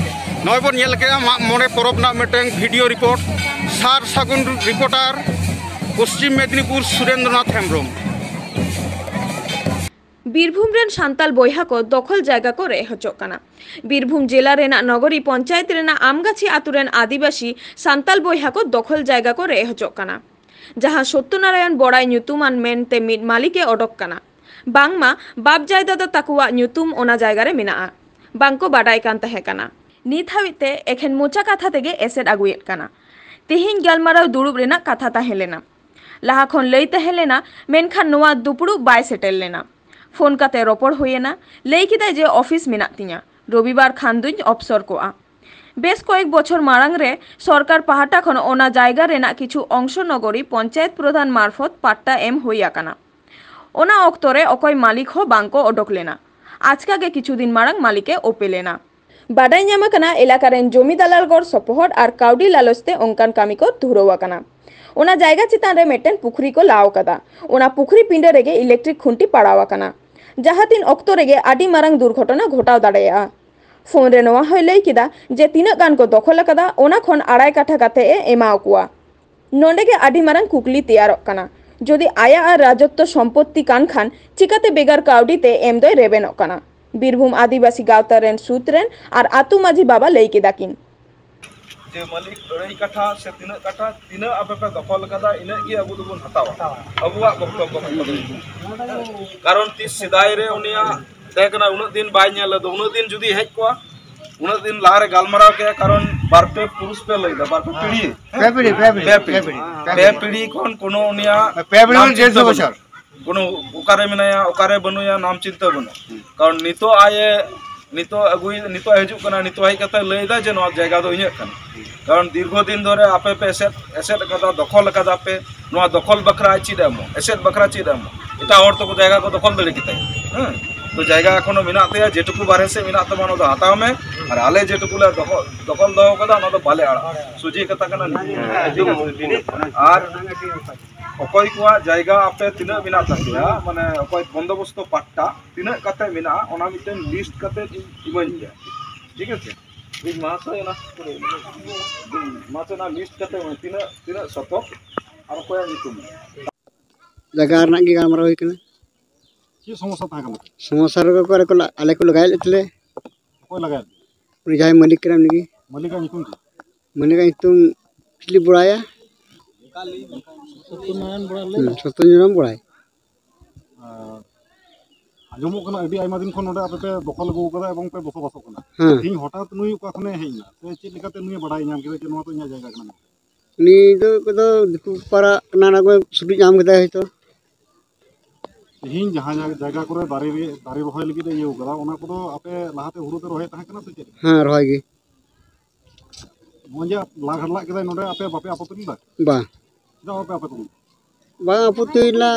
ᱱᱚᱜᱼᱚᱭ ᱵᱚᱱ ᱧᱮᱞ ᱠᱮᱫᱟ ᱢᱟᱜ ᱢᱚᱬᱮ ᱯᱚᱨᱚᱵᱽ ᱨᱮᱱᱟᱜ ᱢᱤᱫᱴᱟᱝ video report. Sar Sagun reporter, Paschim Medinipur, Surendranath Hembrom. Birbhum ᱨᱮᱱ ᱥᱟᱱᱛᱟᱞ ᱵᱚᱭᱦᱟ ᱠᱚ ᱫᱚᱠᱷᱚᱞ ᱡᱟᱭᱜᱟ ᱠᱚ ᱨᱮᱡ ᱦᱚᱪᱚᱜ ᱠᱟᱱᱟ᱾ ᱵᱤᱨᱵᱷᱩᱢ ᱡᱮᱞᱟ ᱨᱮᱱᱟᱜ ᱱᱚᱜᱚᱨᱤ ᱯᱚᱧᱪᱟᱭᱮᱛ ᱨᱮᱱᱟᱜ ᱟᱢᱜᱟᱪᱷᱤ ᱟᱛᱩ ᱨᱮᱱ ᱟᱹᱫᱤᱵᱟᱹᱥᱤ ᱥᱟᱱᱛᱟᱞ ᱵᱚᱭᱦᱟ ᱠᱚ ᱫᱚᱠᱷᱚᱞ ᱡᱟᱭᱜᱟ ᱠᱚ ᱨᱮᱡ ᱦᱚᱪᱚᱜ ᱠᱟᱱᱟ, ᱡᱟᱦᱟᱸ ᱥᱚᱛᱭᱚᱱᱟᱨᱟᱭᱚᱱ ᱵᱚᱲᱟᱭ ᱧᱩᱛᱩᱢᱟᱱ ᱢᱮᱱᱛᱮ ᱢᱤᱫ ᱢᱟᱹᱞᱤᱠ ᱮ ᱚᱰᱚᱠ ᱠᱟᱱᱟ᱾ ᱵᱟᱝᱢᱟ ᱵᱟᱯ ᱡᱟᱭ ᱫᱟᱫᱟ ᱛᱟᱠᱚᱣᱟᱜ ᱧᱩᱛᱩᱢ ᱚᱱᱟ ᱡᱟᱭᱜᱟ ᱨᱮ ᱢᱮᱱᱟᱜᱼᱟ, ᱵᱟᱝ ᱠᱚ ᱵᱟᱰᱟᱭ ᱠᱟᱱ ᱛᱟᱦᱮᱸ ᱠᱟᱱᱟ᱾ ᱱᱤᱛ ᱦᱟᱹᱵᱤᱡ ᱛᱮ ᱮᱠᱷᱮᱱ ᱢᱚᱪᱟ ᱠᱟᱛᱷᱟ ᱛᱮᱜᱮ ᱮᱥᱮᱫ ᱟᱹᱜᱩᱭᱮᱫ ᱠᱟᱱᱟ᱾ ᱛᱮᱦᱮᱧ ᱜᱟᱞᱢᱟᱨᱟᱣ ᱫᱩᱲᱩᱵ ᱨᱮᱱᱟᱜ ᱠᱟᱛᱷᱟ ᱛᱟᱦᱮᱸ ᱞᱮᱱᱟ᱾ ᱞᱟᱦᱟ ᱠᱷᱚᱱ ᱞᱟᱹᱭ ᱛᱟᱦᱮᱸ ᱞᱮᱱᱟ, ᱢᱮᱱᱠᱷᱟᱱ ᱱᱚᱣᱟ ᱫᱩᱯᱲᱩᱵ ᱵᱟᱭ ᱥᱮᱴᱮᱨ ᱞᱮᱱᱟ᱾ ᱯᱷᱳᱱ ᱠᱟᱛᱮ ᱨᱚᱯᱚᱲ ᱦᱩᱭᱮᱱᱟ, ᱞᱟᱹᱭ ᱠᱮᱫᱟᱭ ᱡᱮ ᱚᱯᱷᱤᱥ ᱢᱮᱱᱟᱜ ᱛᱤᱧᱟ, ᱨᱚᱵᱤᱵᱟᱨ ᱠᱷᱟᱱ ᱫᱩᱧ ᱚᱯᱥᱚᱨ ᱠᱚᱜᱼᱟ᱾ ᱵᱮᱥ ᱠᱚᱭᱮᱠ ᱵᱚᱪᱷᱚᱨ ᱢᱟᱲᱟᱝ ᱨᱮ ᱥᱚᱨᱠᱟᱨ ᱯᱟᱦᱴᱟ ᱠᱷᱚᱱ ᱚᱱᱟ ᱡᱟᱭᱜᱟ ᱨᱮᱱᱟᱜ ᱠᱤᱪᱷᱩ ᱚᱝᱥᱚ ᱱᱚᱜᱚᱨᱤ ᱯᱚᱧᱪᱟᱭᱮᱛ ᱯᱨᱚᱫᱷᱟᱱ ᱢᱟᱨᱯᱷᱚᱛ ᱯᱟᱴᱴᱟ ᱮᱢ ᱦᱩᱭ ᱟᱠᱟᱱᱟ᱾ ᱚᱱᱟ ᱚᱠᱛᱚ ᱨᱮ ᱚᱠᱚᱭ ᱢᱟᱹᱞᱤᱠ ᱦᱚᱸ ᱵᱟᱝ ᱠᱚ ᱚᱰᱚᱠ ᱞᱮᱱᱟ᱾ ᱟᱪᱠᱟ ᱜᱮ ᱠᱤᱪᱷᱩ ᱫᱤᱱ ᱢᱟᱲᱟᱝ ᱢᱟᱹᱞᱤᱠ ᱮ ᱚᱯᱮᱞ ᱮᱱᱟ᱾ ᱵᱟᱰᱟᱭ ᱧᱟᱢ ᱟᱠᱟᱱᱟ, ᱮᱞᱟᱠᱟ ᱨᱮᱱ ᱡᱚᱢᱤ ᱫᱟᱞᱟᱞ ᱜᱚᱲ ᱥᱚᱯᱚᱦᱚᱫ ᱟᱨ ᱠᱟᱹᱣᱰᱤ ᱞᱟᱞᱚᱪ ᱛᱮ ᱚᱱᱠᱟᱱ ᱠᱟᱹᱢᱤ ᱠᱚ ᱫᱷᱩᱨᱟᱹᱣ ᱟᱠᱟᱱᱟ᱾ ᱚᱱᱟ ᱡᱟᱭᱜᱟ ᱪᱮᱛᱟᱱ ᱨᱮ ᱢᱤᱫᱴᱮᱱ ᱯᱩᱠᱷᱨᱤ ᱠᱚ ᱞᱟᱣ ᱟᱠᱟᱫᱟ᱾ ᱚᱱᱟ ᱯᱩᱠᱷᱨᱤ ᱯᱤᱸᱰᱟᱹ ᱨᱮᱜᱮ ᱤᱞᱮᱠᱴᱨᱤᱠ ᱠᱷᱩᱱᱴᱤ ᱯᱟᱲᱟᱣ ᱟᱠᱟᱱᱟ, ᱡᱟᱦᱟᱸ ᱛᱤᱱ ᱚᱠᱛᱚ ᱨᱮᱜᱮ ᱟᱹᱰᱤ ᱢᱟᱨᱟᱝ ᱫᱩᱨᱜᱷᱚᱴᱚᱱᱟ ᱜᱷᱚᱴᱟᱣ ᱫᱟᱲᱮᱭᱟᱜᱼᱟ᱾ ᱯᱷᱳᱱ ᱨᱮ ᱱᱚᱣᱟ ᱦᱚᱸᱭ ᱞᱟᱹᱭ ᱠᱮᱫᱟ ᱡᱮ ᱛᱤᱱᱟᱹᱜ ᱜᱟᱱ ᱠᱚ ᱫᱚᱠᱷᱚᱞ ᱟᱠᱟᱫᱟ, ᱚᱱᱟ ᱠᱷᱚᱱ ᱟᱲᱟᱭ ᱠᱟᱴᱷᱟ ᱠᱟᱛᱮ ᱮ ᱮᱢᱟᱣ ᱠᱚᱣᱟ᱾ ᱱᱚᱰᱮ ᱜᱮ ᱟᱹᱰᱤ ᱢᱟᱨᱟᱝ ᱠᱩᱠᱞᱤ ᱛᱮᱭᱟᱨᱚᱜ ᱠᱟᱱᱟ, ᱡᱩᱫᱤ ᱟᱭᱟᱜ ᱟᱨ ᱨᱟᱡᱚᱛᱛᱚ ᱥᱚᱢᱯᱚᱛᱛᱤ ᱠᱟᱱ ᱠᱷᱟᱱ, ᱪᱤᱠᱟᱹᱛᱮ ᱵᱮᱜᱟᱨ ᱠᱟᱹᱣᱰᱤ ᱛᱮ ᱮᱢ ᱫᱚᱭ ᱨᱮᱵᱮᱱᱚᱜ ᱠᱟᱱᱟ? ᱵᱤᱨᱵᱷᱩᱢ ᱟᱹᱫᱤᱵᱟᱹᱥᱤ ᱜᱟᱶᱛᱟ ᱨᱮᱱ ᱥᱩᱛ ᱨᱮᱱ ᱟᱨ ᱟᱹᱛᱩ ᱢᱟᱹᱡᱷᱤ ᱵᱟᱵᱟ ᱞᱟᱹᱭ ᱠᱮᱫᱟ ᱠᱤᱱ᱾ ᱡᱮ ᱢᱟᱹᱞᱤᱠ ᱟᱹᱲᱟᱹᱭ ᱠᱟᱴᱷᱟ ᱥᱮ ᱛᱤᱱᱟᱹᱜ ᱠᱟᱴᱷᱟ, ᱛᱤᱱᱟᱹᱜ ᱟᱯᱮ ᱯᱮ ᱫᱚᱠᱷᱚᱞ ᱠᱟᱫᱟ, ᱤᱱᱟᱹᱜ ᱜᱮ ᱟᱵᱚ ᱫᱚᱵᱚᱱ ᱦᱟᱛᱟᱣᱟ᱾ ᱟᱵᱚᱣᱟᱜ ᱵᱚᱠᱛᱚᱵᱵᱚ ᱠᱟᱛᱷᱟ ᱫᱚ ᱤᱱᱟᱹ᱾ ᱠᱟᱨᱚᱱ ᱛᱤᱥ ᱥᱮᱫᱟᱭ ᱨᱮ ᱩᱱᱤᱭᱟᱜ ᱛᱟᱦᱮᱸ ᱠᱟᱱᱟ, ᱩᱱᱟᱹᱜ ᱫᱤᱱ ᱵᱟᱭ ᱧᱮᱞ ᱞᱮᱫᱟ, ᱩᱱᱟᱹᱜ ᱫᱤᱱ ᱡᱩᱫᱤ ᱦᱮᱡ ᱠᱚᱜᱼᱟ, ᱩᱱᱟᱹᱜ ᱫᱤᱱ ᱞᱟᱦᱟᱨᱮ ᱜᱟᱞᱢᱟᱨᱟᱣ ᱠᱮᱭᱟ᱾ ᱠᱟᱨᱚᱱ ᱵᱟᱨ ᱯᱮ ᱯᱩᱨᱩᱥ ᱯᱮ ᱞᱟᱹᱭ ᱮᱫᱟ, ᱵᱟᱨ ᱯᱮ ᱯᱤᱲᱦᱤ, ᱯᱮ ᱯᱤᱲᱦᱤ, ᱯᱮ ᱯᱤᱲᱦᱤ, ᱯᱮ ᱯᱮ ᱯᱤᱲᱦᱤ, ᱯᱤᱲᱦᱤ, ᱯᱮ ᱯᱤᱲᱦᱤ ᱠᱷᱚᱱ ᱠᱳᱱᱳ ᱩᱱᱤᱭᱟᱜ ᱯᱮ ᱯᱤᱲᱦᱤ ᱱᱟᱢ ᱢᱟᱱᱮ ᱰᱮᱲᱥᱚ ᱪᱤᱱᱛᱟᱹ ᱵᱚᱪᱷᱚᱨ᱾ ᱵᱟᱹᱱᱩᱜ᱾ ᱠᱟᱨᱚᱱ ᱱᱤᱛᱚᱜ ᱟᱡ ᱮ, ᱱᱤᱛᱚᱜ ᱟᱹᱜᱩᱭ, ᱱᱤᱛᱚᱜ ᱦᱤᱡᱩᱜ ᱠᱟᱱᱟ, ᱱᱤᱛᱚᱜ ᱦᱮᱡ ᱠᱟᱛᱮ ᱞᱟᱹᱭ ᱮᱫᱟ ᱡᱮ ᱱᱚᱣᱟ ᱡᱟᱭᱜᱟ ᱫᱚ ᱤᱧᱟᱹᱜ ᱠᱟᱱᱟ᱾ ᱠᱟᱨᱚᱱ ᱫᱤᱨᱜᱷᱚ ᱫᱤᱱ ᱫᱷᱚᱨᱮ ᱟᱯᱮ ᱯᱮ ᱮᱥᱮᱫ, ᱮᱥᱮᱫ ᱠᱟᱫᱟ, ᱫᱚᱠᱷᱚᱞ ᱠᱟᱫᱟ ᱯᱮ, ᱱᱚᱣᱟ ᱫᱚᱠᱷᱚᱞ ᱵᱟᱠᱷᱨᱟ ᱟᱡ ᱪᱮᱫ ᱮ ᱮᱢᱚᱜ, ᱮᱥᱮᱫ ᱵᱟᱠᱷᱨᱟ ᱪᱮᱫ ᱮ ᱮᱢᱚᱜ? ᱮᱴᱟᱜ ᱦᱚᱲ ᱛᱚᱠᱚ ᱡᱟᱭᱜᱟ ᱠᱚ ᱫᱚᱠᱷᱚᱞ ᱫᱟᱲᱮ ᱠᱮᱫᱟ᱾ ᱦᱮᱸ, ᱛᱚ ᱡᱟᱭᱜᱟ ᱮᱠᱷᱚᱱᱳ ᱢᱮᱱᱟᱜ ᱛᱟᱭᱟ, ᱡᱮᱴᱩᱠᱩ ᱵᱟᱨᱦᱮ ᱥᱮᱫ ᱢᱮᱱᱟᱜ ᱛᱟᱢᱟ ᱚᱱᱟ ᱫᱚ ᱦᱟᱛᱟᱣ ᱢᱮ, ᱟᱨ ᱟᱞᱮ ᱡᱮᱴᱩᱠᱩ ᱞᱮ ᱫᱚᱠᱷᱚᱞ, ᱫᱚᱠᱷᱚᱞ ᱫᱚᱦᱚ ᱠᱟᱫᱟ ᱚᱱᱟ ᱫᱚ ᱵᱟᱞᱮ ᱟᱲᱟᱜ᱾ ᱥᱚᱡᱷᱮ ᱠᱟᱛᱷᱟ ᱠᱟᱱᱟ ᱱᱤᱭᱟᱹ᱾ ᱟᱨ ᱚᱠᱚᱭ ᱠᱚᱣᱟᱜ ᱡᱟᱭᱜᱟ ᱟᱯᱮ ᱛᱤᱱᱟᱹᱜ ᱢᱮᱱᱟᱜ ᱛᱟᱯᱮᱭᱟ, ᱢᱟᱱᱮ ᱚᱠᱚᱭ ᱵᱚᱱᱫᱚᱵᱚᱥᱛᱚ ᱯᱟᱴᱴᱟ ᱛᱤᱱᱟᱹᱜ ᱠᱟᱛᱮ ᱢᱮᱱᱟᱜᱼᱟ, ᱚᱱᱟ ᱢᱤᱫᱴᱮᱱ ᱞᱤᱥᱴ ᱠᱟᱛᱮ ᱤᱢᱟᱹᱧ ᱯᱮ, ᱴᱷᱤᱠ ᱟᱪᱷᱮ? ᱤᱧ ᱢᱟᱥᱮ ᱚᱱᱟ ᱢᱟᱥᱮ ᱚᱱᱟ ᱞᱤᱥᱴ ᱠᱟᱛᱮ ᱤᱢᱟᱹᱧ, ᱛᱤᱱᱟᱹᱜ ᱛᱤᱱᱟᱹᱜ ᱥᱚᱛᱚᱠ ᱟᱨ ᱚᱠᱚᱭᱟᱜ ᱧᱩᱛᱩᱢ? ᱡᱟᱭᱜᱟ ᱨᱮᱱᱟᱜ ᱜᱮ ᱜᱟᱞᱢᱟᱨᱟᱣ ᱦᱩᱭ ᱠᱟᱱᱟ᱾ ᱪᱮᱫ ᱥᱚᱢᱚᱥᱥᱟ ᱛᱟᱦᱮᱸ ᱠᱟᱱᱟ? ᱥᱚᱢᱚᱥᱥᱟ ᱨᱮᱜᱮ ᱠᱚ ᱟᱞᱮ ᱠᱚ ᱟᱞᱮ ᱠᱚ ᱞᱟᱜᱟᱭᱮᱫ ᱞᱮ ᱛᱟᱞᱮ᱾ ᱚᱠᱚᱭ ᱞᱟᱜᱟᱭᱮᱫ? ᱩᱱᱤ ᱡᱟᱦᱟᱸᱭ ᱢᱟᱹᱞᱤᱠ ᱠᱟᱱᱟ ᱩᱱᱤᱜᱮ᱾ ᱢᱟᱹᱞᱤᱠᱟᱜ ᱧᱩᱛᱩᱢ ᱪᱮᱫ? ᱢᱟᱹᱞᱤᱠᱟᱜ ᱧᱩᱛᱩᱢ ᱪᱤᱞᱤ ᱵᱚᱲᱟᱭᱟ? ᱥᱚᱛᱭᱚᱱᱟᱨᱟᱭᱚᱱ ᱵᱚᱲᱟᱭ ᱞᱟᱹᱭ ᱦᱩᱸ, ᱢᱮ᱾ ᱥᱚᱛᱭᱚᱱᱟᱨᱟᱭᱚᱱ ᱵᱚᱲᱟᱭ᱾ ᱟᱨ ᱟᱸᱡᱚᱢᱚᱜ ᱠᱟᱱᱟ ᱟᱹᱰᱤ ᱟᱭᱢᱟ ᱫᱤᱱ ᱠᱷᱚᱱ ᱱᱚᱰᱮ ᱟᱯᱮ ᱯᱮ ᱫᱚᱠᱷᱚᱞ ᱟᱹᱜᱩ ᱟᱠᱟᱫᱟ ᱮᱵᱚᱝ ᱯᱮ ᱵᱚᱥᱚᱵᱟᱥᱚᱜ ᱠᱟᱱᱟ᱾ ᱦᱮᱸ᱾ ᱛᱮᱦᱮᱧ ᱦᱚᱴᱟᱛ ᱱᱩᱭ ᱚᱠᱟ ᱠᱷᱚᱱᱮ ᱦᱮᱡ ᱮᱱᱟ ᱥᱮ ᱪᱮᱫ ᱞᱮᱠᱟᱛᱮ ᱱᱩᱭᱮ ᱵᱟᱲᱟᱭ ᱧᱟᱢ ᱠᱮᱫᱟ ᱡᱮ ᱱᱚᱣᱟ ᱫᱚ ᱤᱧᱟᱹᱜ ᱡᱟᱭᱜᱟ ᱠᱟᱱᱟ ᱢᱮᱱᱛᱮ? ᱩᱱᱤ ᱫᱚ ᱚᱠᱚᱭ ᱫᱚ ᱫᱤᱠᱩ ᱯᱟᱲᱟ ᱠᱟᱱᱟ, ᱚᱱᱟ ᱠᱚ ᱥᱩᱴᱩᱡ ᱧᱟᱢ ᱠᱮᱫᱟᱭ ᱦᱚᱭᱛᱚ᱾ ᱛᱮᱦᱮᱧ ᱡᱟᱦᱟᱸ ᱡᱟᱭᱜᱟ ᱠᱚᱨᱮ ᱫᱟᱨᱮ ᱨᱮ, ᱫᱟᱨᱮ ᱨᱚᱦᱚᱭ ᱞᱟᱹᱜᱤᱫ ᱮ ᱤᱭᱟᱹ ᱠᱟᱫᱟ, ᱚᱱᱟ ᱠᱚᱫᱚ ᱟᱯᱮ ᱞᱟᱦᱟᱛᱮ ᱦᱩᱲᱩ ᱯᱮ ᱨᱚᱦᱚᱭ ᱛᱟᱦᱮᱸ ᱠᱟᱱᱟ ᱥᱮ ᱪᱮᱫ? ᱦᱮᱸ, ᱨᱚᱦᱚᱭ ᱜᱮ᱾ ᱱᱚᱜᱼᱚᱭ ᱡᱮ ᱞᱟ ᱜᱷᱟᱰᱞᱟᱜ ᱠᱮᱫᱟᱭ ᱱᱚᱰᱮ, ᱟᱯᱮ ᱵᱟᱯᱮ ᱟᱯᱚᱛᱤ ᱞᱮᱫᱟ? ᱵᱟᱝ᱾ ᱪᱮᱫᱟᱜ ᱵᱟᱯᱮ ᱟᱯᱚᱛᱤ ᱞᱮᱫᱟ? ᱵᱟᱝ ᱟᱯᱚᱛᱤ ᱞᱮᱱᱟ,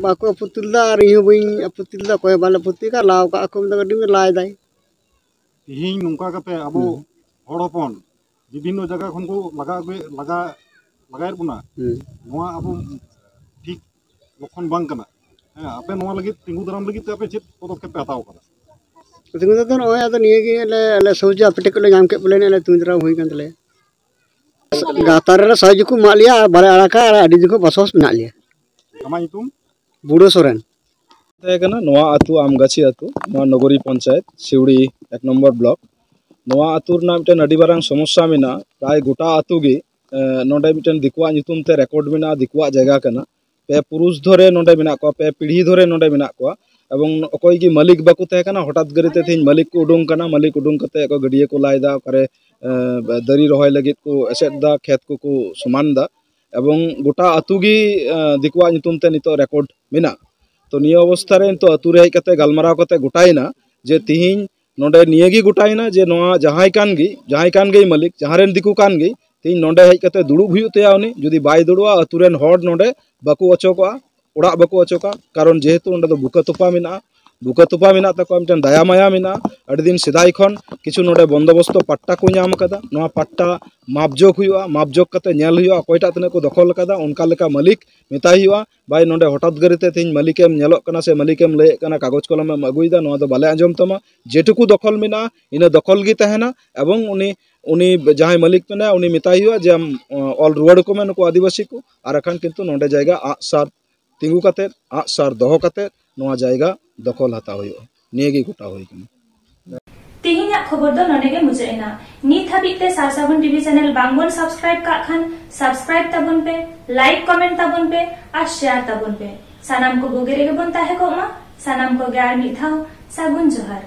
ᱵᱟᱠᱚ ᱟᱯᱚᱛᱤ ᱞᱮᱫᱟ ᱟᱨ ᱤᱧ ᱦᱚᱸ ᱵᱟᱹᱧ ᱟᱯᱚᱛᱤ ᱞᱮᱫᱟ, ᱚᱠᱚᱭ ᱦᱚᱸ ᱵᱟᱞᱮ ᱟᱯᱚᱛᱤ ᱠᱟᱫᱟ, ᱞᱟᱣ ᱠᱟᱜᱼᱟ ᱠᱚ, ᱢᱮᱱᱫᱟ ᱟᱹᱰᱤ ᱢᱚᱡᱽ ᱞᱟᱭ ᱫᱟᱭ᱾ ᱛᱮᱦᱮᱧ ᱱᱚᱝᱠᱟ ᱠᱟᱛᱮ ᱟᱵᱚ ᱦᱩᱸ᱾ ᱦᱚᱲ ᱦᱚᱯᱚᱱ ᱵᱤᱵᱷᱤᱱᱱᱚ ᱡᱟᱭᱜᱟ ᱠᱷᱚᱱ ᱠᱚ ᱞᱟᱜᱟ ᱟᱹᱜᱩᱭᱮᱫ, ᱞᱟᱜᱟ, ᱞᱟᱜᱟᱭᱮᱫ ᱵᱚᱱᱟ, ᱦᱩᱸ᱾ ᱱᱚᱣᱟ ᱟᱵᱚ ᱴᱷᱤᱠ ᱞᱚᱠᱠᱷᱚᱱ ᱵᱟᱝ ᱠᱟᱱᱟ᱾ ᱦᱮᱸ, ᱟᱯᱮ ᱱᱚᱣᱟ ᱞᱟᱹᱜᱤᱫ ᱛᱤᱸᱜᱩ ᱫᱟᱨᱟᱢ ᱞᱟᱹᱜᱤᱫ ᱛᱮ ᱟᱯᱮ ᱪᱮᱫ ᱯᱚᱫᱚᱠᱷᱮᱯ ᱯᱮ ᱦᱟᱛᱟᱣ ᱠᱟᱫᱟ? ᱛᱤᱸᱜᱩ ᱫᱚ ᱱᱚᱜᱼᱚᱭ ᱟᱫᱚ ᱱᱤᱭᱟᱹ ᱜᱮ ᱟᱞᱮ, ᱟᱞᱮ ᱥᱚᱦᱡᱳᱜᱤᱛᱟ ᱟᱯᱮ ᱴᱷᱮᱱ ᱠᱷᱚᱱ ᱞᱮ ᱧᱟᱢ ᱠᱮᱫ ᱵᱚᱞᱮ, ᱟᱞᱮ ᱛᱤᱸᱜᱩ ᱫᱟᱨᱟᱢ ᱦᱩᱭ ᱠᱟᱱ ᱛᱟᱞᱮᱭᱟ᱾ ᱜᱟᱶᱛᱟ ᱨᱮᱞᱮ ᱥᱟᱦᱟᱡᱽᱡᱚ ᱠᱚ ᱮᱢᱟᱜ ᱞᱮᱭᱟ, ᱟᱨ ᱵᱟᱞᱮ ᱟᱲᱟᱜᱟ, ᱟᱨ ᱟᱹᱰᱤ ᱫᱤᱱ ᱠᱷᱚᱱ ᱵᱚᱥᱚᱵᱟᱥ ᱢᱮᱱᱟᱜ ᱞᱮᱭᱟ᱾ ᱟᱢᱟᱜ ᱧᱩᱛᱩᱢ? ᱵᱩᱰᱷᱟᱹ ᱥᱚᱨᱮᱱ᱾ ᱛᱟᱦᱮᱸ ᱠᱟᱱᱟ ᱱᱚᱣᱟ ᱟᱹᱛᱩ ᱟᱢᱜᱟᱪᱷᱤ ᱟᱹᱛᱩ, ᱱᱚᱣᱟ ᱱᱚᱜᱚᱨᱤ ᱯᱚᱧᱪᱟᱭᱮᱛ, ᱥᱤᱣᱲᱤ ᱮᱠ ᱱᱚᱢᱵᱚᱨ ᱵᱞᱚᱠ᱾ ᱱᱚᱣᱟ ᱟᱹᱛᱩ ᱨᱮᱱᱟᱜ ᱢᱤᱫᱴᱮᱱ ᱟᱹᱰᱤ ᱢᱟᱨᱟᱝ ᱥᱚᱢᱚᱥᱥᱟ ᱢᱮᱱᱟᱜᱼᱟ᱾ ᱯᱨᱟᱭ ᱜᱚᱴᱟ ᱟᱹᱛᱩ ᱜᱮ, ᱮ, ᱱᱚᱰᱮ ᱢᱤᱫᱴᱮᱱ ᱫᱤᱠᱩᱣᱟᱜ ᱧᱩᱛᱩᱢ ᱛᱮ ᱨᱮᱠᱚᱨᱰ ᱢᱮᱱᱟᱜᱼᱟ, ᱫᱤᱠᱩᱣᱟᱜ ᱡᱟᱭᱜᱟ ᱠᱟᱱᱟ᱾ ᱯᱮ ᱯᱩᱨᱩᱥ ᱫᱷᱚᱨᱮ ᱱᱚᱰᱮ ᱢᱮᱱᱟᱜ ᱠᱚᱣᱟ, ᱯᱮ ᱯᱤᱲᱦᱤ ᱫᱷᱚᱨᱮ ᱱᱚᱰᱮ ᱢᱮᱱᱟᱜ ᱠᱚᱣᱟ᱾ ᱮᱵᱚᱝ ᱚᱠᱚᱭ ᱜᱮ ᱢᱟᱹᱞᱤᱠ ᱵᱟᱠᱚ ᱛᱟᱦᱮᱸ ᱠᱟᱱᱟ, ᱦᱚᱴᱟᱛ ᱜᱟᱹᱨᱤ ᱛᱮ ᱛᱮᱦᱮᱧ ᱢᱟᱹᱞᱤᱠ ᱠᱚ ᱩᱰᱩᱝ ᱠᱟᱱᱟ, ᱢᱟᱹᱞᱤᱠ ᱩᱰᱩᱝ ᱠᱟᱛᱮ ᱟᱠᱚ ᱜᱟᱹᱰᱭᱟᱹ ᱠᱚ ᱞᱟᱭ ᱫᱟ, ᱚᱠᱟᱨᱮ, ᱮ, ᱫᱟᱨᱮ ᱨᱚᱦᱚᱭ ᱞᱟᱹᱜᱤᱫ ᱠᱚ ᱮᱥᱮᱫ ᱫᱟ, ᱠᱷᱮᱛ ᱠᱚᱠᱚ ᱥᱚᱢᱟᱱ ᱫᱟ᱾ ᱮᱵᱚᱝ ᱜᱚᱴᱟ ᱟᱹᱛᱩ ᱜᱮ, ᱮ, ᱫᱤᱠᱩᱣᱟᱜ ᱧᱩᱛᱩᱢ ᱛᱮ ᱱᱤᱛᱚᱜ ᱨᱮᱠᱚᱨᱰ ᱢᱮᱱᱟᱜᱼᱟ᱾ ᱛᱚ ᱱᱤᱭᱟᱹ ᱚᱵᱚᱥᱛᱷᱟ ᱨᱮ ᱱᱤᱛᱚᱜ ᱟᱹᱛᱩ ᱨᱮ ᱦᱮᱡ ᱠᱟᱛᱮ ᱜᱟᱞᱢᱟᱨᱟᱣ ᱠᱟᱛᱮ ᱜᱚᱴᱟᱭᱮᱱᱟ ᱡᱮ ᱛᱤᱦᱤᱧ ᱱᱚᱰᱮ ᱱᱤᱭᱟᱹ ᱜᱮ ᱜᱚᱴᱟᱭᱮᱱᱟ ᱡᱮ ᱱᱚᱣᱟ ᱡᱟᱦᱟᱸᱭ ᱠᱟᱱ ᱜᱮ, ᱡᱟᱦᱟᱸᱭ ᱠᱟᱱ ᱜᱮᱭ ᱢᱟᱹᱞᱤᱠ, ᱡᱟᱦᱟᱸ ᱨᱮᱱ ᱫᱤᱠᱩ ᱠᱟᱱ ᱜᱮ, ᱛᱤᱦᱤᱧ ᱱᱚᱰᱮ ᱦᱮᱡ ᱠᱟᱛᱮ ᱫᱩᱲᱩᱵ ᱦᱩᱭᱩᱜ ᱛᱟᱭᱟ ᱩᱱᱤ᱾ ᱡᱩᱫᱤ ᱵᱟᱭ ᱫᱩᱲᱩᱵᱼᱟ, ᱟᱹᱛᱩ ᱨᱮᱱ ᱦᱚᱲ ᱱᱚᱰᱮ ᱵᱟᱠᱚ ᱚᱪᱚᱜᱚᱜᱼᱟ, ᱚᱲᱟᱜ ᱵᱟᱠᱚ ᱚᱪᱚᱜᱟ᱾ ᱠᱟᱨᱚᱱ ᱡᱮᱦᱮᱛᱩ ᱚᱸᱰᱮ ᱫᱚ ᱵᱩᱠᱟᱹ ᱛᱚᱯᱟ ᱢᱮᱱᱟᱜᱼᱟ, ᱵᱩᱠᱟᱹ ᱛᱚᱯᱟ ᱢᱮᱱᱟᱜ ᱛᱟᱠᱚᱣᱟ, ᱢᱤᱫᱴᱮᱱ ᱫᱟᱭᱟ ᱢᱟᱭᱟ ᱢᱮᱱᱟᱜᱼᱟ᱾ ᱟᱹᱰᱤ ᱫᱤᱱ ᱥᱮᱫᱟᱭ ᱠᱷᱚᱱ ᱠᱤᱪᱷᱩ ᱱᱚᱰᱮ ᱵᱚᱱᱫᱚᱵᱚᱥᱛᱚ ᱯᱟᱴᱴᱟ ᱠᱚ ᱧᱟᱢ ᱟᱠᱟᱫᱟ᱾ ᱱᱚᱣᱟ ᱯᱟᱴᱴᱟ ᱢᱟᱯᱡᱳᱜ ᱦᱩᱭᱩᱜᱼᱟ, ᱢᱟᱯᱡᱳᱜ ᱠᱟᱛᱮ ᱧᱮᱞ ᱦᱩᱭᱩᱜᱼᱟ ᱚᱠᱚᱭᱴᱟᱜ ᱛᱤᱱᱟᱹᱜ ᱠᱚ ᱫᱚᱠᱷᱚᱞ ᱟᱠᱟᱫᱟ, ᱚᱱᱠᱟ ᱞᱮᱠᱟ ᱢᱟᱹᱞᱤᱠ ᱢᱮᱛᱟᱭ ᱦᱩᱭᱩᱜᱼᱟ, "ᱵᱷᱟᱭ, ᱱᱚᱰᱮ ᱦᱚᱴᱟᱛ ᱜᱟᱹᱨᱤᱛᱮ ᱛᱮᱦᱮᱧ ᱢᱟᱹᱞᱤᱠᱮᱢ ᱧᱮᱞᱚᱜ ᱠᱟᱱᱟ ᱥᱮ ᱢᱟᱹᱞᱤᱠᱮᱢ ᱞᱟᱹᱭᱮᱫ ᱠᱟᱱᱟ, ᱠᱟᱜᱚᱡᱽ ᱠᱚᱞᱚᱢᱮᱢ ᱟᱹᱜᱩᱭᱮᱫᱟ, ᱱᱚᱣᱟ ᱫᱚ ᱵᱟᱞᱮ ᱟᱸᱡᱚᱢ ᱛᱟᱢᱟ, ᱡᱮᱴᱩᱠᱩ ᱫᱚᱠᱷᱚᱞ ᱢᱮᱱᱟᱜᱼᱟ ᱤᱱᱟᱹ ᱫᱚᱠᱷᱚᱞ ᱜᱮ ᱛᱟᱦᱮᱱᱟ, ᱮᱵᱚᱝ ᱩᱱᱤ ᱩᱱᱤ ᱡᱟᱦᱟᱸᱭ ᱢᱟᱹᱞᱤᱠ ᱢᱮᱱᱟᱭᱟ ᱩᱱᱤ ᱢᱮᱛᱟᱭ ᱦᱩᱭᱩᱜᱼᱟ ᱡᱮ ᱟᱢ ᱚᱞ ᱨᱩᱣᱟᱹᱲ ᱟᱠᱚ ᱢᱮ ᱱᱩᱠᱩ ᱟᱹᱫᱤᱵᱟᱹᱥᱤ ᱠᱚ, ᱟᱨ ᱟᱠᱷᱟᱱ ᱠᱤᱱᱛᱩ ᱱᱚᱰᱮ ᱡᱟᱭᱜᱟ ᱟᱜᱼᱥᱟᱨ ᱛᱤᱸᱜᱩ ᱠᱟᱛᱮᱫ, ᱟᱜᱼᱥᱟᱨ ᱫᱚᱦᱚ ᱠᱟᱛᱮᱫ ᱱᱚᱣᱟ ᱡᱟᱭᱜᱟ ᱫᱚᱠᱷᱚᱞ ᱦᱟᱛᱟᱣ ᱦᱩᱭᱩᱜᱼᱟ᱾ ᱱᱤᱭᱟᱹ ᱜᱮ ᱜᱚᱴᱟ ᱦᱩᱭ ᱠᱟᱱᱟ᱾ ᱛᱮᱦᱮᱧᱟᱜ ᱠᱷᱚᱵᱚᱨ ᱫᱚ ᱱᱚᱰᱮ ᱜᱮ ᱢᱩᱪᱟᱹᱫ ᱮᱱᱟ᱾ ᱱᱤᱛ ᱦᱟᱹᱵᱤᱡ ᱛᱮ ᱥᱟᱨᱥᱟᱜᱩᱱ ᱴᱤᱵᱷᱤ ᱪᱮᱱᱮᱞ ᱵᱟᱝ ᱵᱚᱱ ᱥᱟᱵᱥᱠᱨᱟᱭᱤᱵ ᱠᱟᱜ ᱠᱷᱟᱱ ᱥᱟᱵᱥᱠᱨᱟᱭᱤᱵ ᱛᱟᱵᱚᱱ ᱯᱮ, ᱞᱟᱭᱤᱠ ᱠᱚᱢᱮᱱᱴ ᱛᱟᱵᱚᱱ ᱯᱮ ᱟᱨ ᱥᱮᱭᱟᱨ ᱛᱟᱵᱚᱱ ᱯᱮ᱾ ᱥᱟᱱᱟᱢ ᱠᱚ ᱵᱩᱜᱤ ᱨᱮᱜᱮ ᱵᱚᱱ ᱛᱟᱦᱮᱸ ᱠᱚᱜ ᱢᱟ᱾ ᱥᱟᱱᱟᱢ ᱠᱚᱜᱮ ᱟᱨ ᱢᱤᱫ ᱫᱷᱟᱣ ᱥᱟᱹᱜᱩᱱ ᱡᱚᱦᱟᱨ᱾